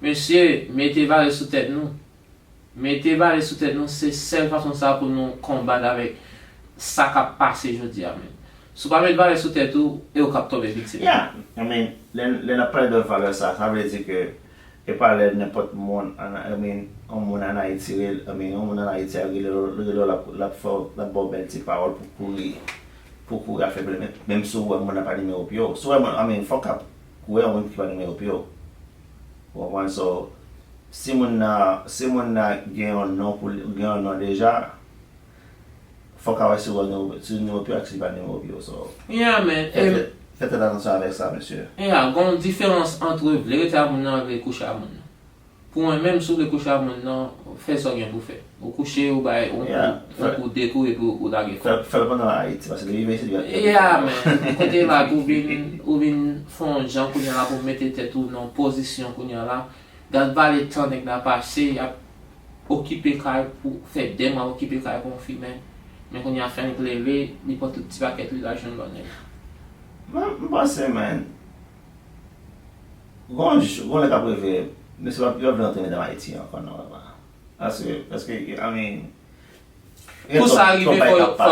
mesye, mete valè sou tèt nou. Mete valè sou tèt nou, se sèl fason sa pou nou konbat avèk sa k ap pase jodi a, men. Si w pa met valè sou tèt ou, e ou k ap tonbe viktim. Yeah, I mean, lè, lè n ap pale de valè sa, sa vle di ke e pa lè nenpòt moun, an, I mean, yon moun ann Ayiti rele, I mean, yon moun ann Ayiti a rele w, rele w, l ap, l ap fè w, l ap ba w bèl ti pawòl pou kouri, pou kouri al fè plennt, menm si w wè moun nan pa nimewo pye w. Si w wè moun, I mean, fòk w ap kouri yon moun ki pa nimewo pye w. Ou konprann? So, si moun nan, si moun nan gen yon non pou li, gen yon non deja, fòk a wè si w nimewo, si nimewo pye w ak si li pa nimewo pye w. So, Yeah, man. fè, fè, fè trè atansyon avèk sa, mesye. Yeah, gon diferans ant vle rete a moun nan ak vle kouche a moun nan. Pou mwen menm, si w vle kouche a moun nan, fè sa w gen pou fè. Ou kouche, ou bay, ou, Yeah, ou, ou kou de kou epi ou, ou lage kò. Fè, fè l pandan Ayiti, paske li rive isit, li ap Yeah, man. Kote la, pou vin, ou vin fè yon jan kounye a la, pou mete tèt ou nan pozisyon kounye a la. Gad valè tan nèg la pase, y ap okipe kay pou fè de mwa, okipe kay pou yon fi, men. Men kounye a fè nèg leve, li pran tout ti pakèt li, l al jwenn lòt nèg. Mwen, m panse, man, gon jou, gon lè k ap rive, mesye pa, yo vle antre medam Ayiti ankò, non, papa. Paske, paske, I mean, Pou sa rive, fò, fò,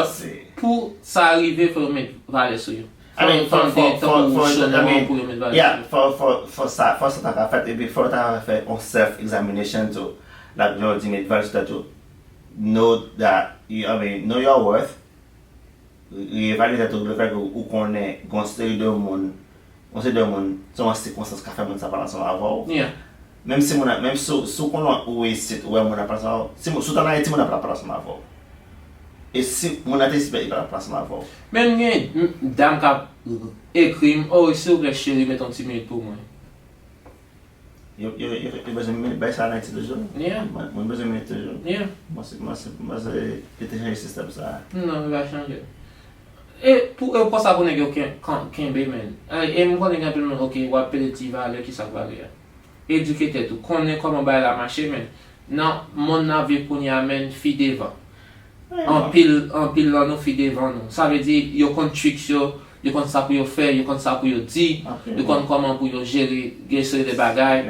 pou sa rive, fò yo met valè sou yo. Fò yo tande tankou Solomon pou yo met valè sou yo. Yeah, fò, fò, fò sa, fò sa ta ka fèt, epi fò yo ta ka fè yon self examination tou. Like, jan yo di, met valè sou tèt yo. Know that, you, I mean, know your worth. Reevalye tèt ou, le fèt ke ou konnen gen yon seri de moun, yon seri de moun, se yon sikonstans ka fè moun sa pale ansanm avè w. Menm si moun nan, menm si, si w konnen ou isit, ou wè moun nan pale ansanm avè w, si moun, si w t ann Ayiti, moun nan pral pale ansanm avè w. E si moun nan te isit, li pral pale ansanm avè w. Menm gen dam k ap ekri m, oh, silvouplè, cheri, met yon ti minit pou mwen. Yo, yo, yo, yo bezwen minit bay sa nan Ayiti toujou? Yeah. Moun, moun bezwen minit toujou? Yeah. Mwen se, mwen se, mwen se, yo te chanje sistèm sa a. Non, yo pa chanje. E pou, e pou sa pou nèg yo ken-, ken-, kenbe, men. E, e m konnen gen anpil moun, ok, w ap pede ti valè, ki sa k valè a? Edike tèt ou, konnen kòman bagay la mache, men. Nan monn n ap viv kounye a, men, fi devan. Anpil, anpil nan nou fi devan nou. Sa vle di, yo konn tricks yo, yo konn sa pou yo fè, yo konn sa pou yo di, yo konn kòman pou yo jere gen seri de bagay,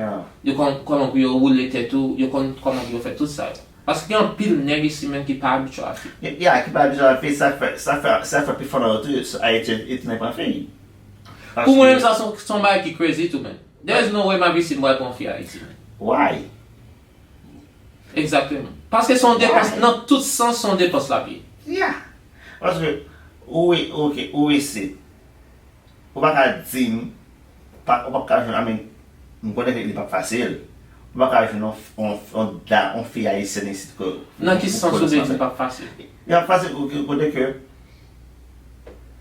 yo konn kòman pou yo woule tèt ou, yo konn kòman pou yo fè tout sa yo. Paske gen anpil nèg isi menm ki pa abitye a fi. Ya, ki pa abitye a fi, sa fè, sa fè, sa fè pifò nan yo tou, Ayiti, yo tounen pran fi. Pou mwen menm, sa se yon, se yon bagay ki crazy tou, man. There is no way m ap isi m pral pran fi Ayiti, man. Why? Egzakteman. Paske se yon depans, nan tout sans, se yon depans l ap ye. Yeah. Paske, ou, ok, ou isit. Ou pa ka di m, pa, ou pa ka jwenn, I mean, m konnen ke li p ap fasil. Ou pa ka jwenn yon, yon, yon, da- yon fi ayisyèn isit ke. Nan ki sans ou vle di li p ap fasil? Li p ap fasil, ok, kote ke,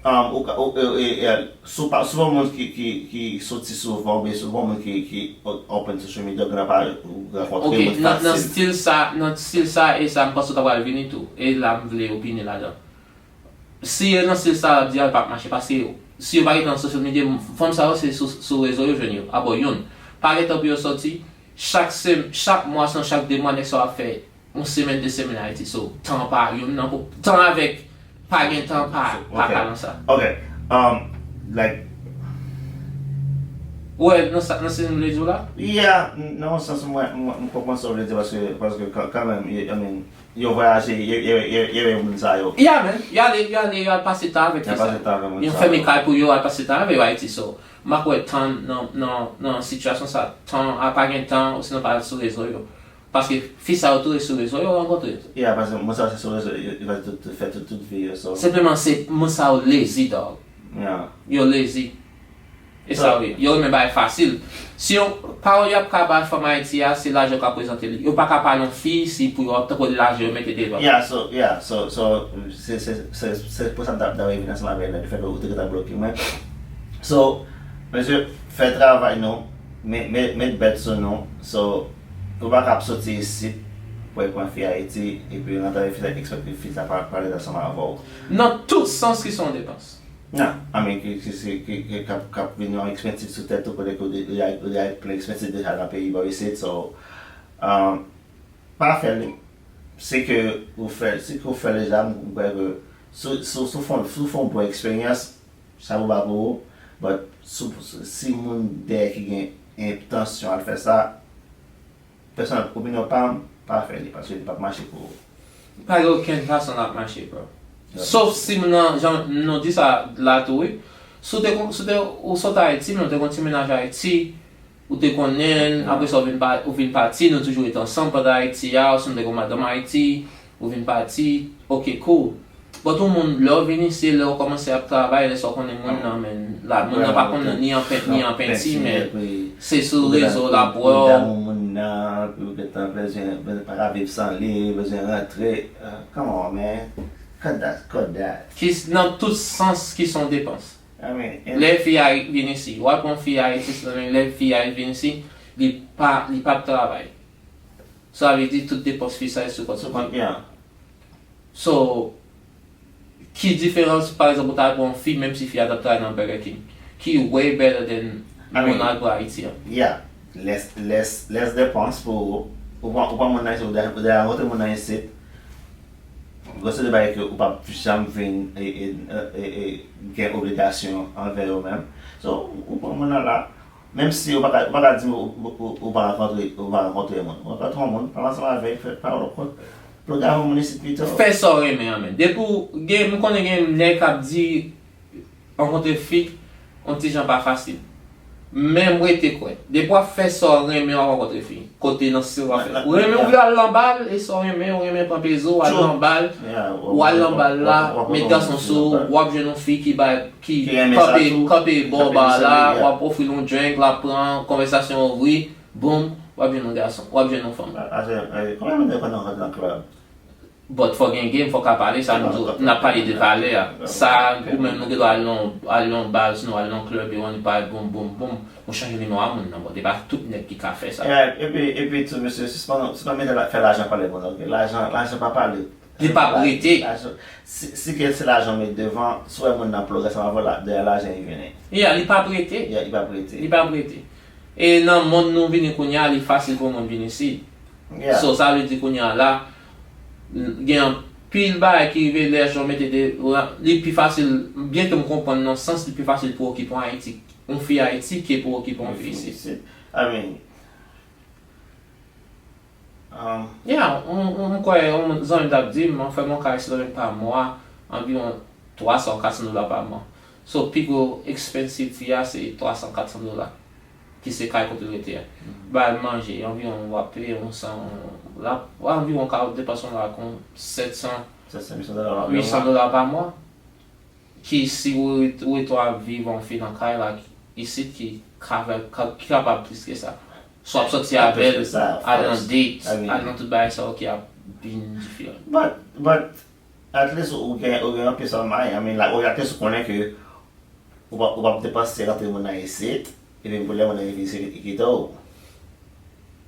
um, ou ka, ou, e, e, e, si w pa, si w pa yon moun ki, ki, ki soti souvan, oubyen si w pa yon moun ki, ki open social media, ou gen dwa pa rankontre moun fasil. Ok, nan, nan stil sa, nan stil sa, e sa, m panse w ta pral vini tou. E la, m vle opine ladan. Si yo nan stil sa, l ap di a, l p ap mache. Paske si yo pa gentan nan social media, fanm sa yo, se sou, sou rezo yo jwenn yo. Abò youn. Pa gentan pou yo sòti. Chak sem-, chak mwa, sinon chak de mwa, nèg sa yo ap fè yon semèn, de semèn Ayiti. So, tan pa youn nan pou, tan avèk pa gen tan pa, pa ka nan sa. Ok. Um, like, ou wè, nan sa, nan sa m vle di w la? Yeah, n-, nan yon sans, mwen, mwen, m konprann sa w vle di, paske, paske ka-, kanmenm, I mean, yo vwayaje, yo, yo, yo, yo wè moun sa yo. Yeah, man. Yo ale, yo ale, yo al pase tan avèk fi sa yo. Yo fèmen kay pou yo al pase tan avè yo Ayiti. So, m pa kwè tan nan, nan, nan sitiyasyon sa, tan, a pa gen tan, osinon pa al sou rezo yo. Paske fi sa yo tou sou rezo, yo rankontre yo tou. Yeah, paske moun sa yo se sou rezo, yo, yo fè tout, tout, fè tout, tout vi yo, so. Senpleman, se moun sa yo lazy, dog. Yeah. Yo lazy. E sa yo ye. Yo renmen bagay fasil. Si yon pawòl y ap ka bay fanm Ayiti a, se lajan yo ka prezante li. Yo pa ka pale yon fi si pou yo ap tankou lajan yo mete devan. Yeah, so, yeah, so, so, se, se, se, se pou sa m t ap, t ap vin ansanm avè l la, lefètke ou te gentan bloke mwen. So, mesye, fè travay nou, met, met, met bèt sou nou. So, ou pa ka ap soti isit pou al pran fi Ayiti, epi rantre fi sa, ekspekte fi sa pa, pale ansanm avè w. Nan tout sans ki se yon depans. Non, I mean, ki, ki, ki, ki, ki, k ap, k ap vin yon ekspensiv sou tèt ou, kote ke ou de-, ou de-, ou deja plen ekspensiv deja nan peyi pa w isit, so, um, pa fè l. Si ke ou fè, si ke ou fè l deja, m, m kwè ke si, si, si w fè, si w fè yon bon eksperyans, chapo ba pou ou, but si, si, si moun dèyè ki gen entansyon al fè sa, pèsonèl, opinyon pa m, pa fè li, paske li p ap mache pou ou. Pa gen okenn fason l ap mache, bro. Sof si m nan, jan nou di sa la tou, wi. Si w te kon-, si w te, ou sot Ayiti, men w te gon ti mennaj Ayiti, ou te konnen l, apre sa w vin pa-, ou vin pati, nou toujou rete ansanm pandan Ayiti a, ou si w te gon madanm Ayiti, ou vin pati, ok, cool. But yon moun, lè w vin isi, lè w kòmanse ap travay, lè sa w konnen moun nan, men, la, moun nan pa konn ni an pent, ni an penti, men se sou rezo l ap wè w. Ou damou moun nan, epi ou gentan bezwen, bezwen pa ka viv san li, bezwen rantre. Ah, come on, man. Cut that, cut that. Ki s-, nan tout sans ki se yon depans. I mean, lè fi a vin isi, w ap pran fi a isi, lè fi a vin isi, li pa, li p ap travay. Sa vle di tout depans fi sa sou kont li. Sou kont li an. So, ki diferans, pa egzanp, ou ta al pran yon fi, menm si fi a t ap travay nan Burger King, ki way better than moun al pran Ayiti an? Yeah, less, less, less depans pou ou, ou pran, ou pran moun nan isit, ou deja, ou deja rankontre moun nan isit, gwo se de bagay ke ou p ap janm vin, e, e, e, e, gen obligasyon anvè yo menm. So, ou, ou pran moun nan la, menm si ou pa ka, ou pa ka di m ou, ou, ou, ou pa rankontre, ou pa rankontre moun. Ou rankontre yon moun, pale ansanm avè l, fè pawòl, Ploga avè moun isit pito. Fè sa w renmen an, men. Depi w gen, m konnen gen nèg k ap di rankontre fi, yon ti jan pa fasil. Men m rete kwè. Depi w ap fè sa w renmen, w ap rankontre fi. Kote nan stil w ap fè. Ou renmen, ou vle al nan bal, e sa w renmen, ou renmen pran pezo, w al nan bal, w al nan bal la, met gason sou ou, w ap jwenn yon fi ki bay, ki kanpe, kanpe bò ba la, w ap ofri l yon drink, l ap pran, konvèsasyon ouvri, boum, w ap jwenn yon gason, w ap jwenn yon fanm. Konbyen moun depann nan klèb? But fò gen game, fò ka pale, sa nou di, n ap pale de valè a. Sa, ou menm nou gen dwa al nan, al nan bal, sinon al nan klèb, e w annik pale boum, boum, boum, ou chanje nimewo a moun nan, but e pa tout nèg ki ka fè sa. Yeah, epi, epi tou, mesye, sispann, sispann mete la, fè lajan pale pou nou, ok? Lajan, lajan pa pale. Li p ap rete. Lajan, si, si ke se lajan w met devan, si w wè moun nan ploga ansanm avè w, la, dèyè lajan li vini. Yeah, li p ap rete. Yeah, li p ap rete. Li p ap rete. E nan mond nou vini kounye a, li fasil pou moun vin isit. Yeah. So, sa vle di kounye a la, n- gen anpil bagay ki rive lè jan mete de, li pi fasil, byen ke m konprann nan sans li pi fasil pou okipe yon Ayiti, yon fi Ayiti ke pou okipe yon fi isit. Isit. I mean, um, Yeah, m, m, m kwè yon zanmi m t ap di m, an fè mwen kay Sendomeng pa mwa, anviwon twa san, kat san dola pa mwa. So, pi gwo expensive fi a se twa san, kat san dola, ki se kay kote l rete a. Ba l manje, anviwon w ap peye yon san, l ap, anviwon ka depanse yon la kon sèt san, sèt san, uit san dola pa mwa. Ki si ou ret-, ou rete w ap viv an fi nan kay la, isit ki ka fè, ka, ki kapab plis ke sa. Swa w ap sòti avè l, al nan date, al nan tout bagay sa yo ki ap vin diferan. But, but, at least ou gen, ou gen yon peace of mind. I mean, like, ou at least ou konnen ke ou pa, ou p ap depanse rantre moun nan isit, epi pou lè moun nan rive isit, li kite w.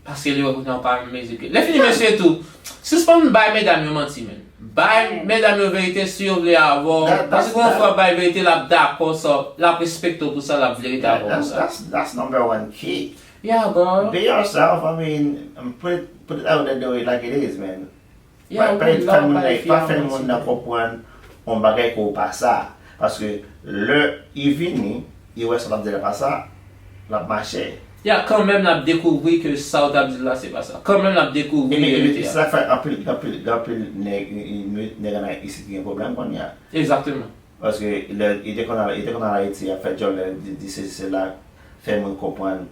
Paske li wè kounye a w pa menm mezi pye. Lè fini, mesye tou, sispann bay medam yo manti, men. Bay medam yo verite si yo vle avè w. Paske yon fi w ap bay verite, l ap dakò sa, l ap respekte w pou sa, l ap vle rete avè w pou sa. That's, that's number one key. Yeah, bro. Be yourself, I mean, put it, put it out there the way like it is, man. Yeah, pa, pa fè moun nan, pa fè moun nan konprann yon bagay ke w pa sa. Paske lè li vini, li wè sa w t ap di la pa sa, l ap mache. Yeah, kanmenm l ap dekouvri ke sa w t ap di la se pa sa. Kanmenm l ap dekouvri verite a. Epi, epi se sa k fè anpil, anpil, anpil nèg, nèg an Ayiti ki gen pwoblèm kounye a. Egzakteman. Paske lè li te konn al, li te konn al Ayiti, ap fè djòlè, di, di sesi, sela, fè moun konprann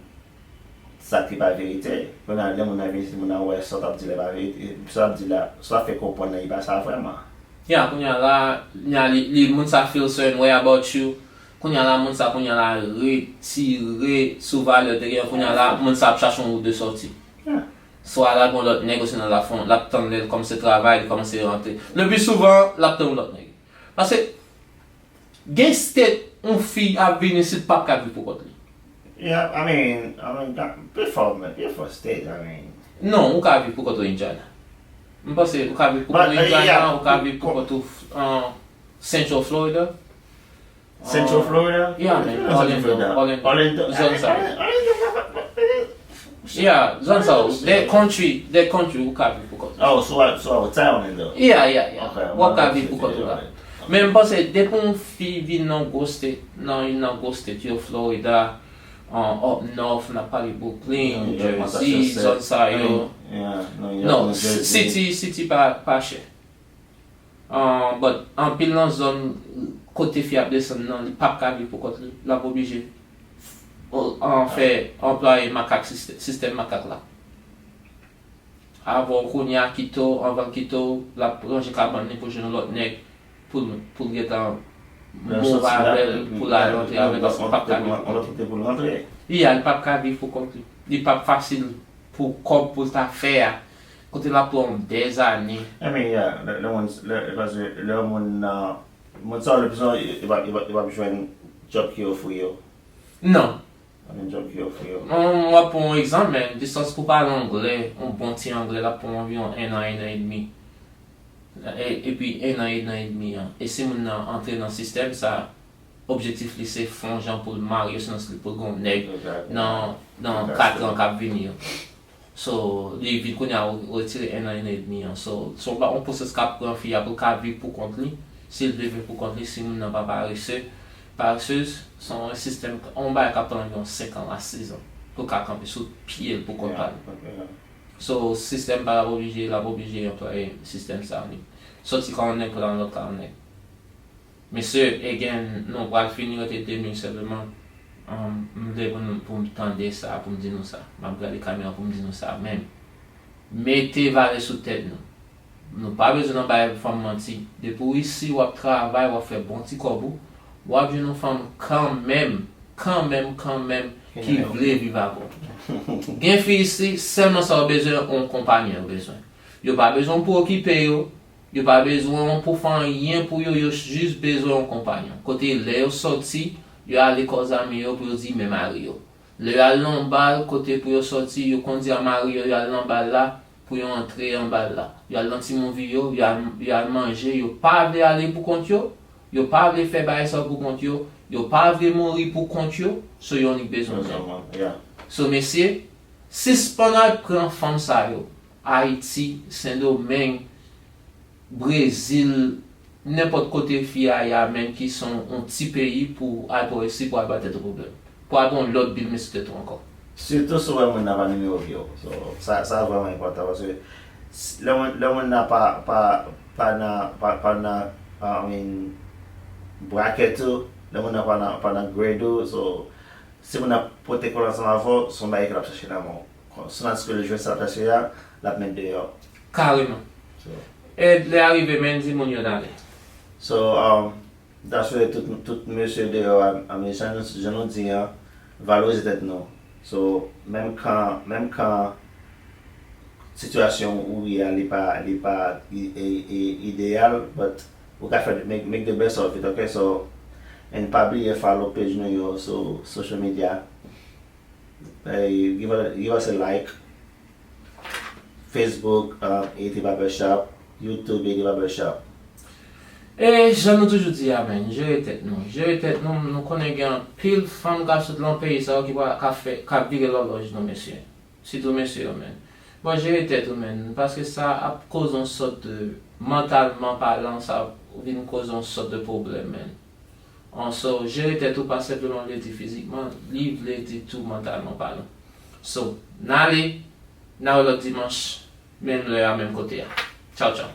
sa ki pa verite. Kounye a, lè moun nan vin isit, moun nan wè sa w t ap di la pa verite, sa w t ap di la, sa w ap fè konprann nan, li pa sa vrèman. Ya, kounye a la, kounye a li, li, moun sa feel certain way about you. Kounye a la, moun sa, kounye a la, retire sou valè te gen. Kounye a la, moun sa ap chache yon wout de sòti. Yeah. Swa l al gon lòt nèg, osinon l ap fè yon, l ap tann lè l kòmanse travay, li kòmanse rantre. Le pi souvan, l ap tann yon lòt nèg. Paske, gen state, yon fi ap vin isit, p ap ka viv pou kont li. Yeah, I mean, I mean, that, before, man, before state, I mean. Non, ou ka viv pou kont ou Indiana. M panse ou ka viv pou kont ou Indiana, ou ka viv pou kont ou, uh, Central Florida. Central Florida? Yeah, man. Orlando, Orlando. Orlando. Zòn sa. Orlando, Orlando. Yeah, zòn sa yo. That country, that country, ou ka viv pou kont ou. Oh, so, so outside Orlando? Yeah, yeah, yeah. Ou ap ka viv pou kont ou la. Men m panse, depi yon fi vin nan gwo state, nan youn nan gwo state yo, Florida, uh, up north, n ap pale Brooklyn, Jersey, zòn sa yo. Non, city, city pa, pa chè. Uh, but anpil nan zòn kote fi ap desann nan, li p ap ka viv pou kont li. L ap oblije, uh, fè, anplwaye makak, sistè-, sistèm makak la. Avan w kounye a kite w, anvan l kite w, l ap ranje kabann li pou jwenn yon lòt nèg pou l, pou l gentan move avè l, pou l al rantre avè l, paske l p ap ka viv pou kont li. Li a, li p ap ka viv pou kont li. Li p ap fasil pou kòb pou l ta fè a, kote l ap pran w dèzane. I mean, yeah, lè, lè moun, lè, paske lè moun nan, moun sa yo, le pli souvan, yo, yo p ap, yo p ap, yo p ap jwenn djòb ki ofri yo. Non. Pa gen djòb ki ofri yo. Bon, m ap pran yon egzanp, men, distans pou pale anglè, yon bon ti anglè, l ap pran w anviwon en an, en an edmi. E, epi en an, en an edmi an. E si moun nan antre nan sistèm sa, objektif li se fè yon jan pou l marye, osinon li pou l gen yon nèg nan, nan kat an k ap vini yo. So, li vin kounye a ou retire en an, en an edmi an. So, se yon ba-, yon pwosès k ap pran fi a pou l ka viv pou kont li. Si l vle viv pou kont li, si moun nan pa parese, paresez, se yon sistèm, yon bagay k ap pran anviwon senk an a sis an pou l ka kanpe sou pye l pou kont pa l. So, sistèm pa l ap oblije, l ap oblije anplwaye sistèm sa li. Soti ka yon nèg pou l al nan lòt ka yon nèg. Mesye, again, nou pral fini rete de minit senpleman. Um, m vle pou nou, pou m tande sa, pou m di nou sa. M ap gade kamera pou m di nou sa menm. Mete valè sou tèt nou. Nou pa bezwen nan bay fanm manti. Depi w isi, w ap travay, w ap fè bon ti kòb ou, w ap jwenn yon fanm kanmenm, kanmenm, kanmenm, ki vle viv avè w. Gen fi isi, sèlman sa yo bezwen, yon konpayon yo bezwen. Yo pa bezwen w pou okipe yo, yo pa bezwen w pou fè anyen pou yo, yo jis bezwen yon konpayon. Kote lè yo sòti, yo ale kò zanmi yo pou yo di men mari yo. Lè yo al nan bal, kote pou yo sòti, yo kondi a mari yo, yo al nan bal la, pou yo antre an bal la. Yo al nan ti movie yo, yo al, yo al manje, yo pa vle ale pou kont yo, yo pa vle fè bagay sa yo pou kont yo, yo pa vle mouri pou kont yo, so yo annik bezwen menm. So mesye, sispann al pran fanm sa yo, Ayiti, Sendomeng, Brezil, nenpòt kote fi a ye a menm ki se yon ti peyi pou al pran isi pou al ba tèt ou pwoblèm. Pou al pran yon lòt bil met sou tèt ou ankò. Sitou si w wè moun nan pa nimewo vye w. So, sa, sa vrèman enpòtan paske s- lè moun, lè moun nan pa, pa, pa nan, pa, pa nan, I mean, bracket ou, lè moun nan pa nan, pa nan grade ou, so, si moun nan pote kòl ansanm avè w, se yon bagay ke l ap chache nan men w. Kon- Sounanske l jwenn sa l ap chache a, l ap met deyò. Kareman. So, e lè a rive, men di moun yo n ale. So, um, m ta swete tout, tout mesye deyò a, a, men jan nou, jan nou di an, valorize tèt nou. So, menm kan, menm kan sitiyasyon ou ye a, li pa, li pa i- i- i- ideyal, but ou ka fè, make, make the best of it, ok? So, and pa bliye follow page nou yo sou social media. Hey, give, a, give us a like. Facebook, um, A T Barbershop. YouTube, A T Barbershop. E jan nou toujou di a, men, jere tèt nou. Jere tèt nou, nou konnen gen anpil fanm k ap sot lan peyi sa yo ki pa, k ap fè, k ap vire lòlòj nou, mesye. Sitou mesye yo, men. Bon, jere tèt ou, men, paske sa ap koze yon sòt de, mantalman palan, sa ap vin koze yon sòt de pwoblèm, men. An, so, jere tèt ou pa senpleman vle di fizikman, li vle di tou mantalman palan. So, n ale, n a wè lòt dimanch, menm lè a, menm kote a. Tchaw, tchaw.